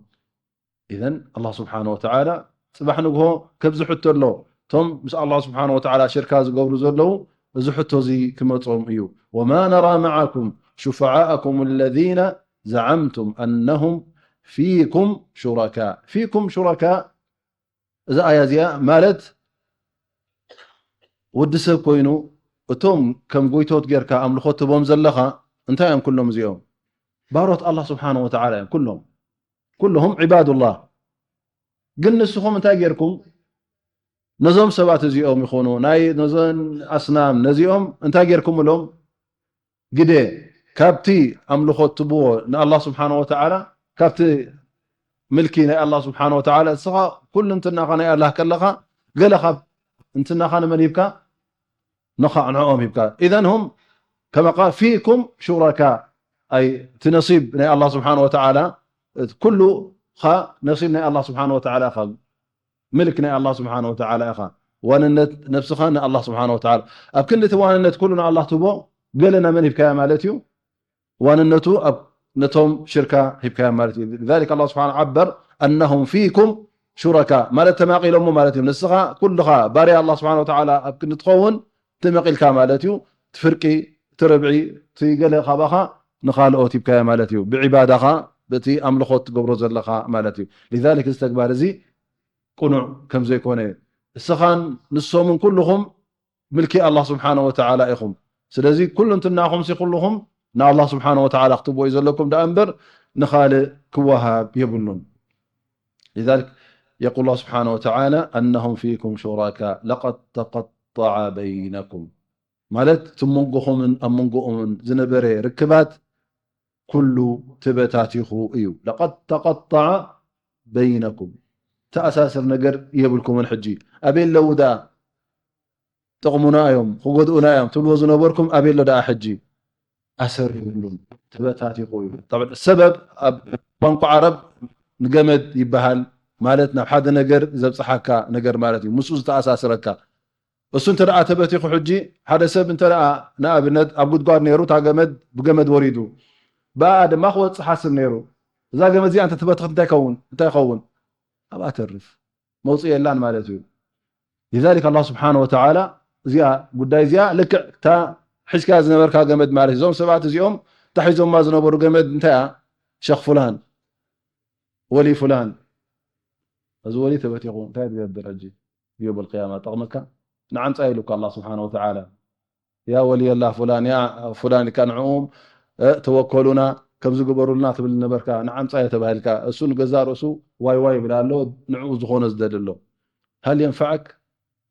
إذن الله سبحانه وتعالى ጽባሕ ንግሆ ከብዚ ሕቶ ኣሎ። እቶም ምስ ኣላህ ስብሓነ ወተዓላ ሽርካ ዝገብሩ ዘለዉ እዚ ሕቶ እዚ ክመጾም እዩ። وما نرى معكم شفعاءكم الذين زعمتم أنهم فيكم شركاء فيكم شركاء እዛ ኣያ እዚኣ ማለት ወዲ ሰብ ኮይኑ እቶም ከም ጎይቶት ጌርካ ኣምልኾ ትቦም ዘለኻ እንታይ እዮም ኩሎም እዚኦም? ባሮት ኣላህ ስብሓነ ወተዓላ እዮም ኩሎም። ኩሉሁም ዒባዱላህ። ግን ንስኹም እንታይ ጌርኩም? ነዞም ሰባት እዚኦም ይኾኑ ናይ ነዞን ኣስናም ነዚኦም እንታይ ጌርኩም እሎም? ግደ ካብቲ ኣምልኾ ትብዎ ንኣላህ ስብሓነ ወተዓላ ካብቲ ምልኪ ናይ ኣላህ ስብሓነ ወተዓላ እስኻ ኩሉ እንትናኻ ናይ ኣላህ ከለኻ ገለ ካብ እንትናኻ ንመን ሂብካ? ንኻ ንዕኦም ሂብካ። إذن هم كما قال فيكم شركاء أي እቲ ነሲብ ናይ ኣላህ ስብሓነ ወተዓላ ኩሉ ኻ ነሲብ ናይ ኣላህ ስብሓነ ወተዓላ ኢኻ። ምልክ ናይ ኣላህ ስብሓነ ወተዓላ ኢኻ። ዋንነት ነብስኻ ንኣላህ ስብሓነ ወተዓላ። ኣብ ክንዲ እቲ ዋንነት ኩሉ ንኣላህ ትህቦ ገለ ናመን ሂብካያ ማለት እዩ? ዋንነቱ ኣብ ነቶም ሽርካ ሂብካያ ማለት እዩ። لذلك الله سبحانه عبر أنهم فيكم شركاء ማለት ተማቒሎሞ ማለት እዩ። ንስኻ ኩልኻ ባርያ ኣላህ ስብሓነ ወተዓላ ኣብ ክንዲ ትኸውን ትመቒልካ ማለት እዩ። እቲ ፍርቂ፣ እቲ ርብዒ፣ እቲ ገለ ካባኻ ንኻልኦት ሂብካዮ ማለት እዩ። ብዒባዳኻ በቲ ኣምልኾት ትገብሮ ዘለኻ ማለት እዩ። لذلك እዚ ተግባር እዚ ቅኑዕ ከም ዘይኮነ እስኻን ንሶምን ኩልኹም ምልኪ ኣላህ ስብሓነ ወተዓላ ኢኹም። ስለዚ ኩሉ እንትናኹም ሲ ኩልኹም ንኣላህ ስብሓነ ወተዓላ ክትብዎ እዩ ዘለኩም ደኣ እምበር ንኻልእ ክወሃብ የብሉን። لذلك يقول الله سبحانه وتعالى أنهم فيكم شركاء لقد تقطع بينكم ማለት እቲ መንጎኹምን ኣብ መንጎኦምን ዝነበረ ርክባት ኩሉ ተበታቲኹ እዩ። لقد تقطع بينكم ተኣሳስር ነገር የብልኩምን። ሕጂ ኣበይ ኣለዉ ደኣ? ጠቕሙና እዮም ክጎድኡና እዮም ትብልዎ ዝነበርኩም ኣበይ ኣሎ ደኣ? ሕጂ ኣሰር የብሉን ተበታቲኹ እዩ። طبعا ሰበብ ኣብ ቋንቋ ዓረብ ንገመድ ይበሃል ማለት ናብ ሓደ ነገር ዘብፅሓካ ነገር ማለት እዩ። ምስኡ ዝተኣሳስረካ እሱ እንተ ደኣ ተበቲኹ ሕጂ ሓደ ሰብ እንተ ደኣ ንኣብነት ኣብ ጉድጓድ ነይሩ እታ ገመድ ብገመድ ወሪዱ ብኣ ድማ ክወፅእ ሓስብ ነይሩ እዛ ገመድ እዚኣ እንተ ተበትኽት እንታይ ይኸውን እንታይ ይኸውን? ኣብኣ ተርፍ መውፅእ የላን ማለት እዩ። لذلك الله سبحانه وتعالى እዚኣ ጉዳይ እዚኣ ልክዕ እታ ሒዝካ ዝነበርካ ገመድ ማለት እዩ። እዞም ሰባት እዚኦም እታ ሒዞማ ዝነበሩ ገመድ እንታይ እያ? ሸኽ ፍላን ወሊ ፍላን እዚ ወሊ ተበቲኹ እንታይ ትገብር ሕጂ? يوم القيامة ጠቕመካ ንዓምፃ ኢሉካ الله سبحانه وتعالى يا ولي الله فلان يا فلان ኢልካ ንዕኦም ተወከሉና ከምዚ ግበሩልና ትብል ነበርካ ንዓምፃዮ ተባሂልካ እሱ ንገዛ ርእሱ ዋይ ዋይ ይብል ኣሎ ንዕኡ ዝኾነ ዝደሊ ኣሎ هل ينفعك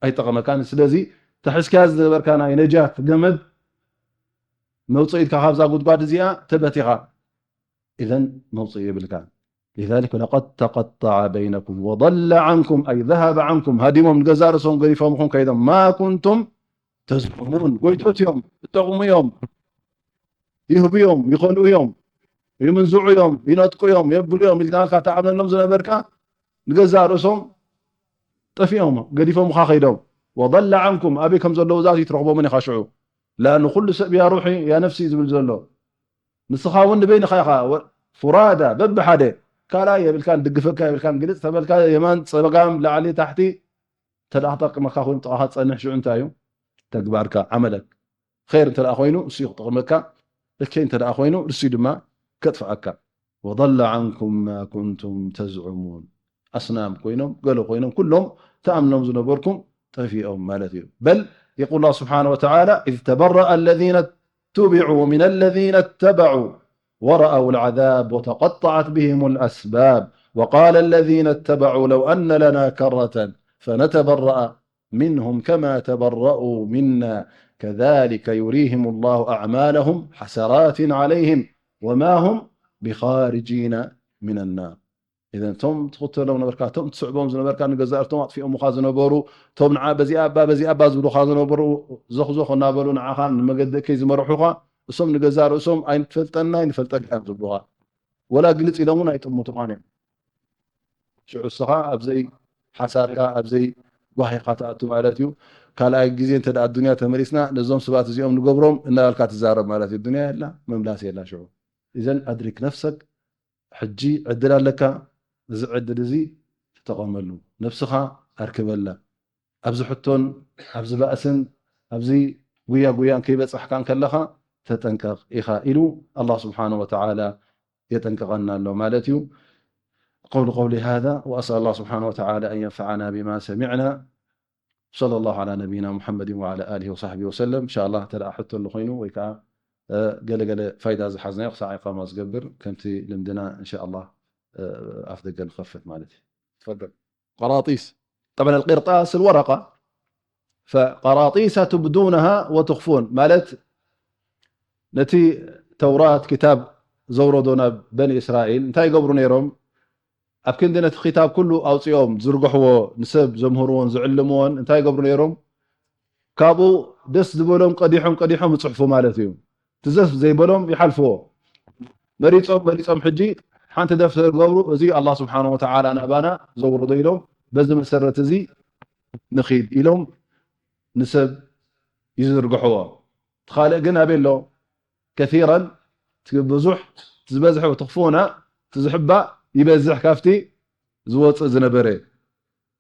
ኣይጠቐመካን ስለዚ ተሕዝካያ ዝነበርካ ናይ ነጃት ገመድ መውፅኢትካ ካብዛ ጉድጓድ እዚኣ ተበቲኻ إذن መውፅኢ የብልካን لذلك لقد تقطع بينكم وضل عنكم أي ذهب عنكم ሃዲሞም ንገዛ ርእሶም ገዲፎምኹም ከይዶም ما كنتم تزعمون ጎይቶት እዮም ይጠቕሙ እዮም ይህቡ እዮም ይኸልኡ እዮም ይምንዝዑ እዮም ይነጥቁ እዮም የብሉ እዮም ኢልካ ተኣምነሎም ዝነበርካ ንገዛ ርእሶም ጠፊኦም ገዲፎምኻ ከይዶም وضل عنكم ኣበይ ከም ዘለዉ ዛት ይትረኽቦምን ኢኻ ሽዑ لأن ኩሉ ሰብ يا روحي يا نفسي ዝብል ዘሎ ንስኻ እውን ንበይንኻ ኢኻ ፍራዳ በብሓደ ካልኣይ የብልካን ድግፈካ የብልካን ግልፅ ተበልካ የማን ፀጋም ላዕሊ ታሕቲ እንተ ደኣ ክጠቅመካ ኮይኑ ጥቓኻ ዝፀንሕ ሽዑ እንታይ እዩ ተግባርካ ዓመለክ ኸይር እንተ ደኣ ኮይኑ እሱ እዩ ክጠቕመካ እከይ እንተ ደኣ ኮይኑ እሱ እዩ ድማ ከጥፍኣካ وضل عنكم ما كنتم تزعمون ኣስናም ኮይኖም ገለ ኮይኖም ኩሎም ተኣምኖም ዝነበርኩም ጠፊኦም ማለት እዩ በል يقول الله سبحانه وتعالى إذ تبرأ الذين اتبعوا من الذين اتبعوا ورأوا العذاب وتقطعت بهم الأسباب وقال الذين اتبعوا لو أن لنا كرة فنتبرأ منهم كما تبرأوا منا كذلك يريهم الله أعمالهم حسرات عليهم وما هم بخارجين من النار. إذن እቶም ትኽተሎም ነበርካ፣ እቶም ትስዕቦም ዝነበርካ፣ ንገዛእ ርእሶም ኣጥፊኦምኻ ዝነበሩ፣ እቶም ንዓ በዚኣ እባ በዚኣ እባ ዝብሉኻ ዝነበሩ፣ ዞኽ ዞኽ እናበሉ ንዓኻ ንመገዲ እከይ ዝመርሑኻ፣ እሶም ንገዛእ ርእሶም ኣይንፈልጠና ኣይንፈልጠካ እዮም ዝብሉኻ። ወላ ግልጽ ኢሎም እውን ኣይጥምቱኻን እዮም። ሽዑ እስኻ ኣብዘይ ሓሳርካ ኣብዘይ ጓሂኻ ትኣቱ ማለት እዩ። ካልኣይ ግዜ እንተ ደኣ ኣዱንያ ተመሊስና ነዞም ሰባት እዚኦም ንገብሮም እናበልካ ትዛረብ ማለት እዩ። ዱንያ የላ፣ መምላስ የላ። ሽዑ እዘን ኣድሪክ ነፍሰክ፣ ሕጂ ዕድል ኣለካ። እዚ ዕድል እዚ ተጠቐመሉ። ነፍስኻ ኣርክበላ። ኣብዚ ሕቶን ኣብዚ ባእስን ኣብዚ ጉያ ጉያን ከይበጻሕካ እንከለኻ ተጠንቀቕ ኢኻ ኢሉ ኣላህ ስብሓነሁ ወተዓላ የጠንቅቐና ኣሎ ማለት እዩ። أقول قولي هذا وأسأل الله سبحانه وتعالى أن ينفعنا بما سمعنا. صلى الله على نبينا محمد وعلى آله وصحبه وسلم. إن شاء الله ተደኣ ሕቶ ኣሎ ኮይኑ ወይ ከዓ ገለ ገለ ፋይዳ ዝሓዝናዮ ክሳዕ ኢቃማ ዝገብር ከምቲ ልምድና إن شاء الله ኣፍ ደገ ንኸፍት ማለት እዩ። تفضل. قراطيس. طبعا القرطاس الورقة. فقراطيس تبدونها وتخفون ማለት ነቲ ተውራት ክታብ ዘውረዶ ናብ በኒ እስራኤል እንታይ ይገብሩ ነይሮም? ኣብ ክንዲ ነቲ ክታብ ኩሉ ኣውፂኦም ዝርግሕዎ ንሰብ ዘምህርዎን ዝዕልምዎን እንታይ ይገብሩ ነይሮም? ካብኡ ደስ ዝበሎም ቀዲሖም ቀዲሖም ይፅሕፉ ማለት እዩ። ትዘፍ ዘይበሎም ይሓልፍዎ። መሪፆም መሪፆም ሕጂ ሓንቲ ደፍተር ገብሩ፣ እዚ ኣላህ ስብሓን ወተዓላ ናባና ዘውርዶ ኢሎም በዚ መሰረት እዚ ንኺድ ኢሎም ንሰብ ይዝርግሕዎ። ትኻልእ ግን ኣበይ ኣሎ? ከሲረን ብዙሕ ዝበዝሐ ትኽፉና ትዝሕባእ ይበዝሕ ካብቲ ዝወፅእ ዝነበረ።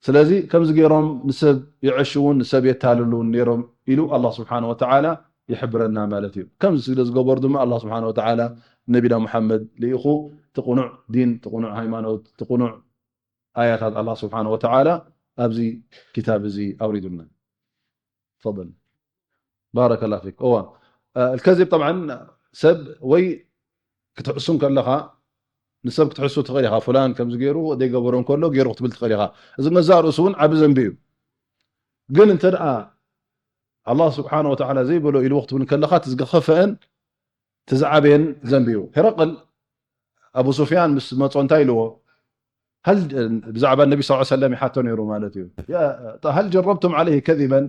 ስለዚ ከምዚ ገይሮም ንሰብ ይዐሽውን ንሰብ የታልሉን ነይሮም ኢሉ ኣላህ ስብሓን ወተዓላ ይሕብረና ማለት እዩ። ከምዚ ስለ ዝገበሩ ድማ ኣላህ ስብሓን ወተዓላ ነቢና ሙሓመድ ልኢኹ ትቕኑዕ ዲን ትቕኑዕ ሃይማኖት ትቕኑዕ ኣያታት ኣላህ ስብሓን ወተዓላ ኣብዚ ክታብ እዚ ኣውሪዱልና። تفضل. بارك الله فيك. እዋ الكذب طبعا ሰብ ወይ ክትሕሱ ከለኻ ንሰብ ክትሕሱ ትኽእል ኢኻ። ፍላን ከምዚ ገይሩ ዘይገበሮ እንከሎ ገይሩ ክትብል ትኽእል ኢኻ። እዚ መዛእ ርእሱ እውን ዓቢ ዘንቢ እዩ። ግን እንተ ደኣ ኣላህ ስብሓን ወተዓላ ዘይበሎ ኢልዎ ክትብል ከለኻ እቲ ዝኸፈአን እቲ ዝዓበየን ዘንቢ እዩ። ሄረቅል ኣቡ ሱፍያን ምስ መጾ እንታይ ኢልዎ? هل ብዛዕባ ነቢ ስ ሰለም ይሓቶ ነይሩ ማለት እዩ። هل جربتم عليه كذبا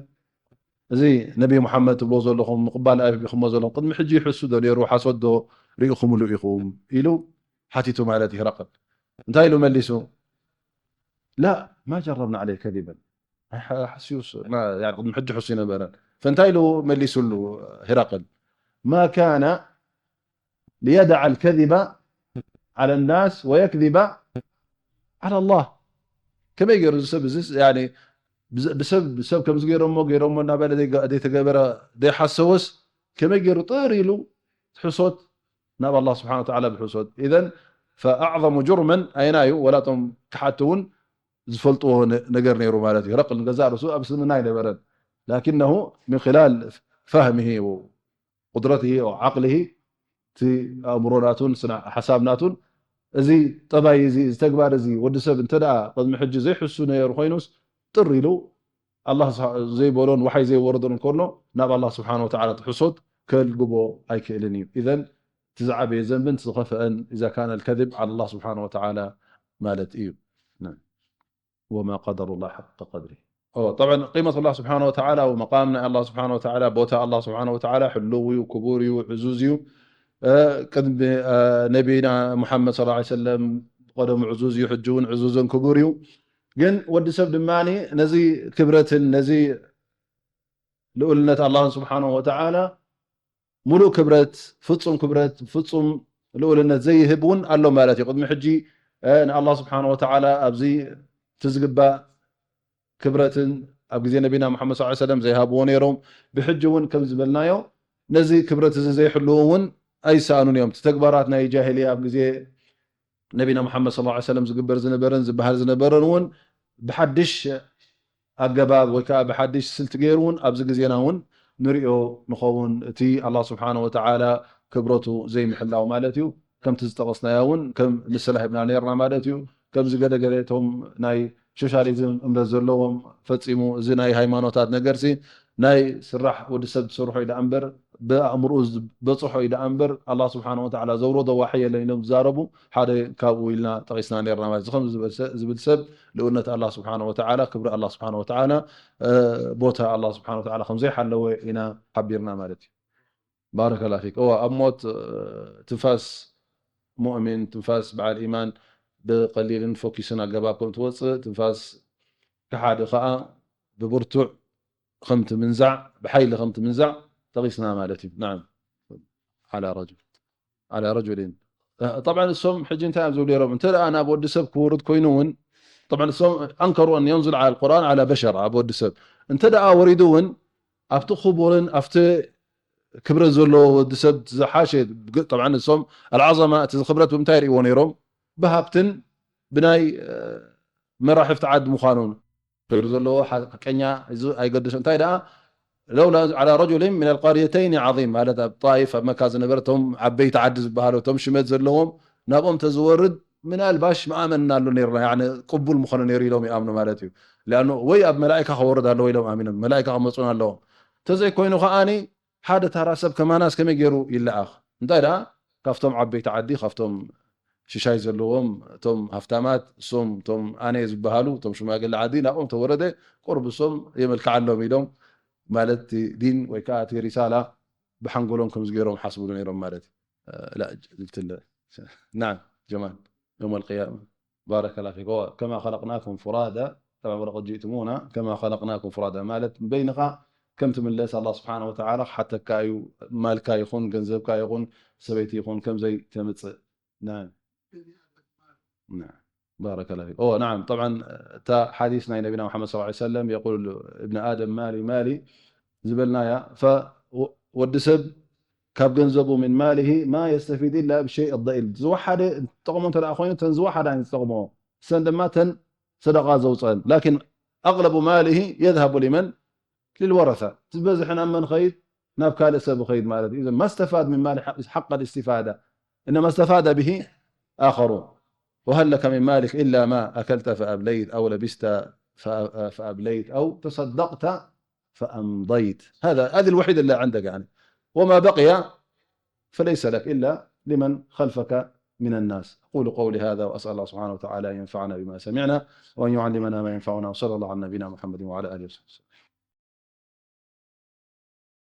እዚ ነቢ ሙሓመድ ትብሎ ዘለኹም ምቕባል ኣቢኹሞ ዘለኹም ቅድሚ ሕጂ ይሕሱ ዶ ነይሩ ሓሶት ዶ ርኢኹምሉ ኢኹም ኢሉ ሓቲቱ ማለት እዩ ሄረቅል። እንታይ ኢሉ መሊሱ? لا ما جربنا عليه كذبا. ኣይሓስዩስ ቅድሚ ሕጂ ሕሱ ይነበረን። ፈንታይ ኢሉ መሊሱሉ ሂራቅል? ما كان ليدع الكذب على الناس ويكذب على الله. ከመይ ገይሩ እዚ ሰብ እዚ ብሰብ ብሰብ ከምዚ ገይሮሞ ገይሮሞ እናበለ ዘይተገበረ ዘይሓሰወስ ከመይ ገይሩ ጥር ኢሉ ሕሶት ናብ ኣላ ስብሓን ወተዓላ ብሕሶት። ኢዘን ፈኣዕظሙ ጁርመን ኣይና እዩ ወላቶም ክሓቲ እውን ዝፈልጥዎ ነገር ነይሩ ማለት እዩ። ረቅል ንገዛእ ርእሱ ኣብ እስልምና ኣይነበረን። ላኪነሁ ምን ክላል ፋህምሂ ቁድረትሂ ዓቅልሂ እቲ ኣእምሮ ናቱን ሓሳብ ናቱን እዚ ጠባይ እዚ እዚ ተግባር እዚ ወዲ ሰብ እንተ ደኣ ቅድሚ ሕጂ ዘይሕሱ ነይሩ ኮይኑስ ጥር ኢሉ ኣላ ዘይበሎን ወሓይ ዘይወረዶን እንከሎ ናብ ኣላ ስብሓን ወተዓላ ትሕሶት ከልግቦ ኣይክእልን እዩ። ኢዘን እቲ ዝዓበየ ዘንብን ዝኸፍአን إذا كان الكذب على الله سبحانه وتعالى ማለት እዩ። وما قدروا الله حق قدره. طبعا قيمة الله سبحانه وتعالى ومقام ናይ ኣላ ስብሓን ወተዓላ ቦታ ኣላ ስብሓን ወተዓላ ሕልው እዩ፣ ክቡር እዩ፣ ዕዙዝ እዩ። ቅድሚ ነቢና ሙሓመድ صلى الله عليه وسلم ብቀደሙ ዕዙዝ እዩ፣ ሕጂ እውን ዕዙዝን ክቡር እዩ። ግን ወዲ ሰብ ድማ ነዚ ክብረትን ነዚ ልኡልነት ኣላህን ስብሓን ወተዓላ ሙሉእ ክብረት፣ ፍጹም ክብረት፣ ፍጹም ልኡልነት ዘይህብ እውን ኣሎ ማለት እዩ። ቅድሚ ሕጂ ንኣላህ ስብሓን ወተዓላ ኣብዚ እቲ ዝግባእ ክብረትን ኣብ ግዜ ነቢና ሙሓመድ صلى الله عليه وسلم ዘይሃብዎ ነይሮም። ብሕጂ እውን ከም ዝበልናዮ ነዚ ክብረት እዚ ዘይሕልው እውን ኣይሰኣኑን እዮም። እቲ ተግባራት ናይ ጃሂልያ ኣብ ግዜ ነቢና ሙሓመድ صلى الله عليه وسلم ዝግበር ዝነበረን ዝበሃል ዝነበረን እውን ብሓድሽ ኣገባብ ወይ ከዓ ብሓድሽ ስልቲ ገይሩ እውን ኣብዚ ግዜና እውን ንሪኦ ንኸውን። እቲ ኣላ ስብሓን ወተዓላ ክብረቱ ዘይምሕላው ማለት እዩ። ከምቲ ዝጠቐስናዮ እውን ከም ምስላ ሂብና ነርና ማለት እዩ። ከምዚ ገለገለ እቶም ናይ ሶሻሊዝም እምነት ዘለዎም ፈጺሙ እዚ ናይ ሃይማኖታት ነገርሲ ናይ ስራሕ ወዲ ሰብ ዝሰርሖ እዩ ደኣ እምበር ብኣእምርኡ ዝበጽሖ እዩ ደኣ እምበር ኣላህ ስብሓን ወተዓላ ዘውረዶ ዋሒ የለን ኢሎም ዝዛረቡ ሓደ ካብኡ ኢልና ጠቒስና ነርና ማለት እዚ ከም ዝብል ሰብ ልኡልነት ኣላህ ስብሓን ወተዓላ ክብሪ ኣላህ ስብሓን ወተዓላ ቦታ ኣላህ ስብሓን ወተዓላ ከም ዘይሓለወ ኢና ሓቢርና ማለት እዩ። ባረከላ ፊክ። እዋ ኣብ ሞት ትንፋስ ሙእሚን ትንፋስ በዓል ኢማን ብቐሊልን ፎኪስን ኣገባብ ከም ትወፅእ ትንፋስ ክሓዲ ከዓ ብብርቱዕ ከም ትምንዛዕ ብሓይሊ ከም ትምንዛዕ ጠቂስና ማለት እዩ። ናዓም ዓላ ረጁል ዓላ ረጁሊን ጠብዓን እሶም ሕጂ እንታይ እዮም ዝብሉ ነይሮም እንተ ደኣ ናብ ወዲ ሰብ ክወርድ ኮይኑ እውን ጠብዓን እሶም ኣንከሩ ኣን የንዙል ዓላ ቁርኣን ዓላ በሸር ኣብ ወዲ ሰብ እንተ ደኣ ወሪዱ እውን ኣብቲ ክቡርን ኣብቲ ክብረት ዘለዎ ወዲ ሰብ ዝሓሸ ጠብዓ እሶም ኣልዓዘማ እቲ ክብረት ብምንታይ ይርእዎ ነይሮም ብሃብትን ብናይ መራሕፍቲ ዓዲ ምዃኑ ክብሪ ዘለዎ ሓቀኛ እዚ ኣይገድስ እንታይ ደኣ ለውላ ዓላ ረጁሊን ምን ኣልቃርየተይን ዓዚም ማለት ኣብ ጣይፍ ኣብ መካ ዝነበረ እቶም ዓበይቲ ዓዲ ዝበሃሉ እቶም ሽመት ዘለዎም ናብኦም ተዝወርድ ምናልባሽ ምኣመንና ኣሎ ነይርና ቅቡል ምኾነ ነይሩ ኢሎም ይኣምኑ ማለት እዩ። ሊኣኑ ወይ ኣብ መላእካ ከወርድ ኣለዎ ኢሎም ኣሚኖም መላእካ ክመፁና ኣለዎም። እንተዘይኮይኑ ከዓኒ ሓደ ታራ ሰብ ከማናስ ከመይ ገይሩ ይለኣኽ? እንታይ ደኣ ካብቶም ዓበይቲ ዓዲ ካብቶም ሽሻይ ዘለዎም እቶም ሃፍታማት እሶም እቶም ኣነ ዝበሃሉ እቶም ሽማግለ ዓዲ ናብኦም ተወረደ ቁርብ እሶም የመልክዓሎም ኢሎም ማለት ዲን ወይ ከዓ እቲ ሪሳላ ብሓንጎሎም ከምዚ ገይሮም ሓስብሉ ነይሮም ማለት እዩ። لا ልትለ ናም ጀማል يوم القيامة بارك الله فيك كما خلقناكم فرادا طبعا ولقد جئتمونا كما خلقناكم فرادا ማለት በይንኻ ከም ትምለስ ኣላህ ስብሓን ወተዓላ ክሓተካ እዩ። ማልካ ይኹን ገንዘብካ ይኹን ሰበይቲ ይኹን ከምዘይ ተምፅእ ናም ናም بارك الله فيك أوه نعم طبعا تا حديث نبينا محمد صلى الله عليه وسلم يقول ابن آدم مالي مالي ዝበልናያ ወዲ ሰብ ካብ ገንዘቡ من ماله ما يستفيد إلا بالشيء الضئيل ዝወሓደ ጠቕሞ እንተ ኮይኑ ተን ዝወሓዳ ዝጠቕሞ እሰን ድማ ተን ሰደቃ ዘውፀን لكن أغلب ماله يذهب لمن للورثة ዝበዝሐ ናብ መን ኸይድ ናብ ካልእ ሰብ ኸይድ ማለት እዩ ما استفاد من مال حق الاستفادة إنما استفاد به آخرون وهل لك من مالك إلا ما أكلت فأبليت أو لبست فأبليت أو تصدقت فأمضيت هذا هذه الوحيدة اللي عندك يعني وما بقي فليس لك إلا لمن خلفك من الناس. أقول قولي هذا وأسأل الله سبحانه وتعالى أن ينفعنا بما سمعنا وأن يعلمنا ما ينفعنا، وصلى الله على نبينا محمد وعلى آله وصحبه وسلم.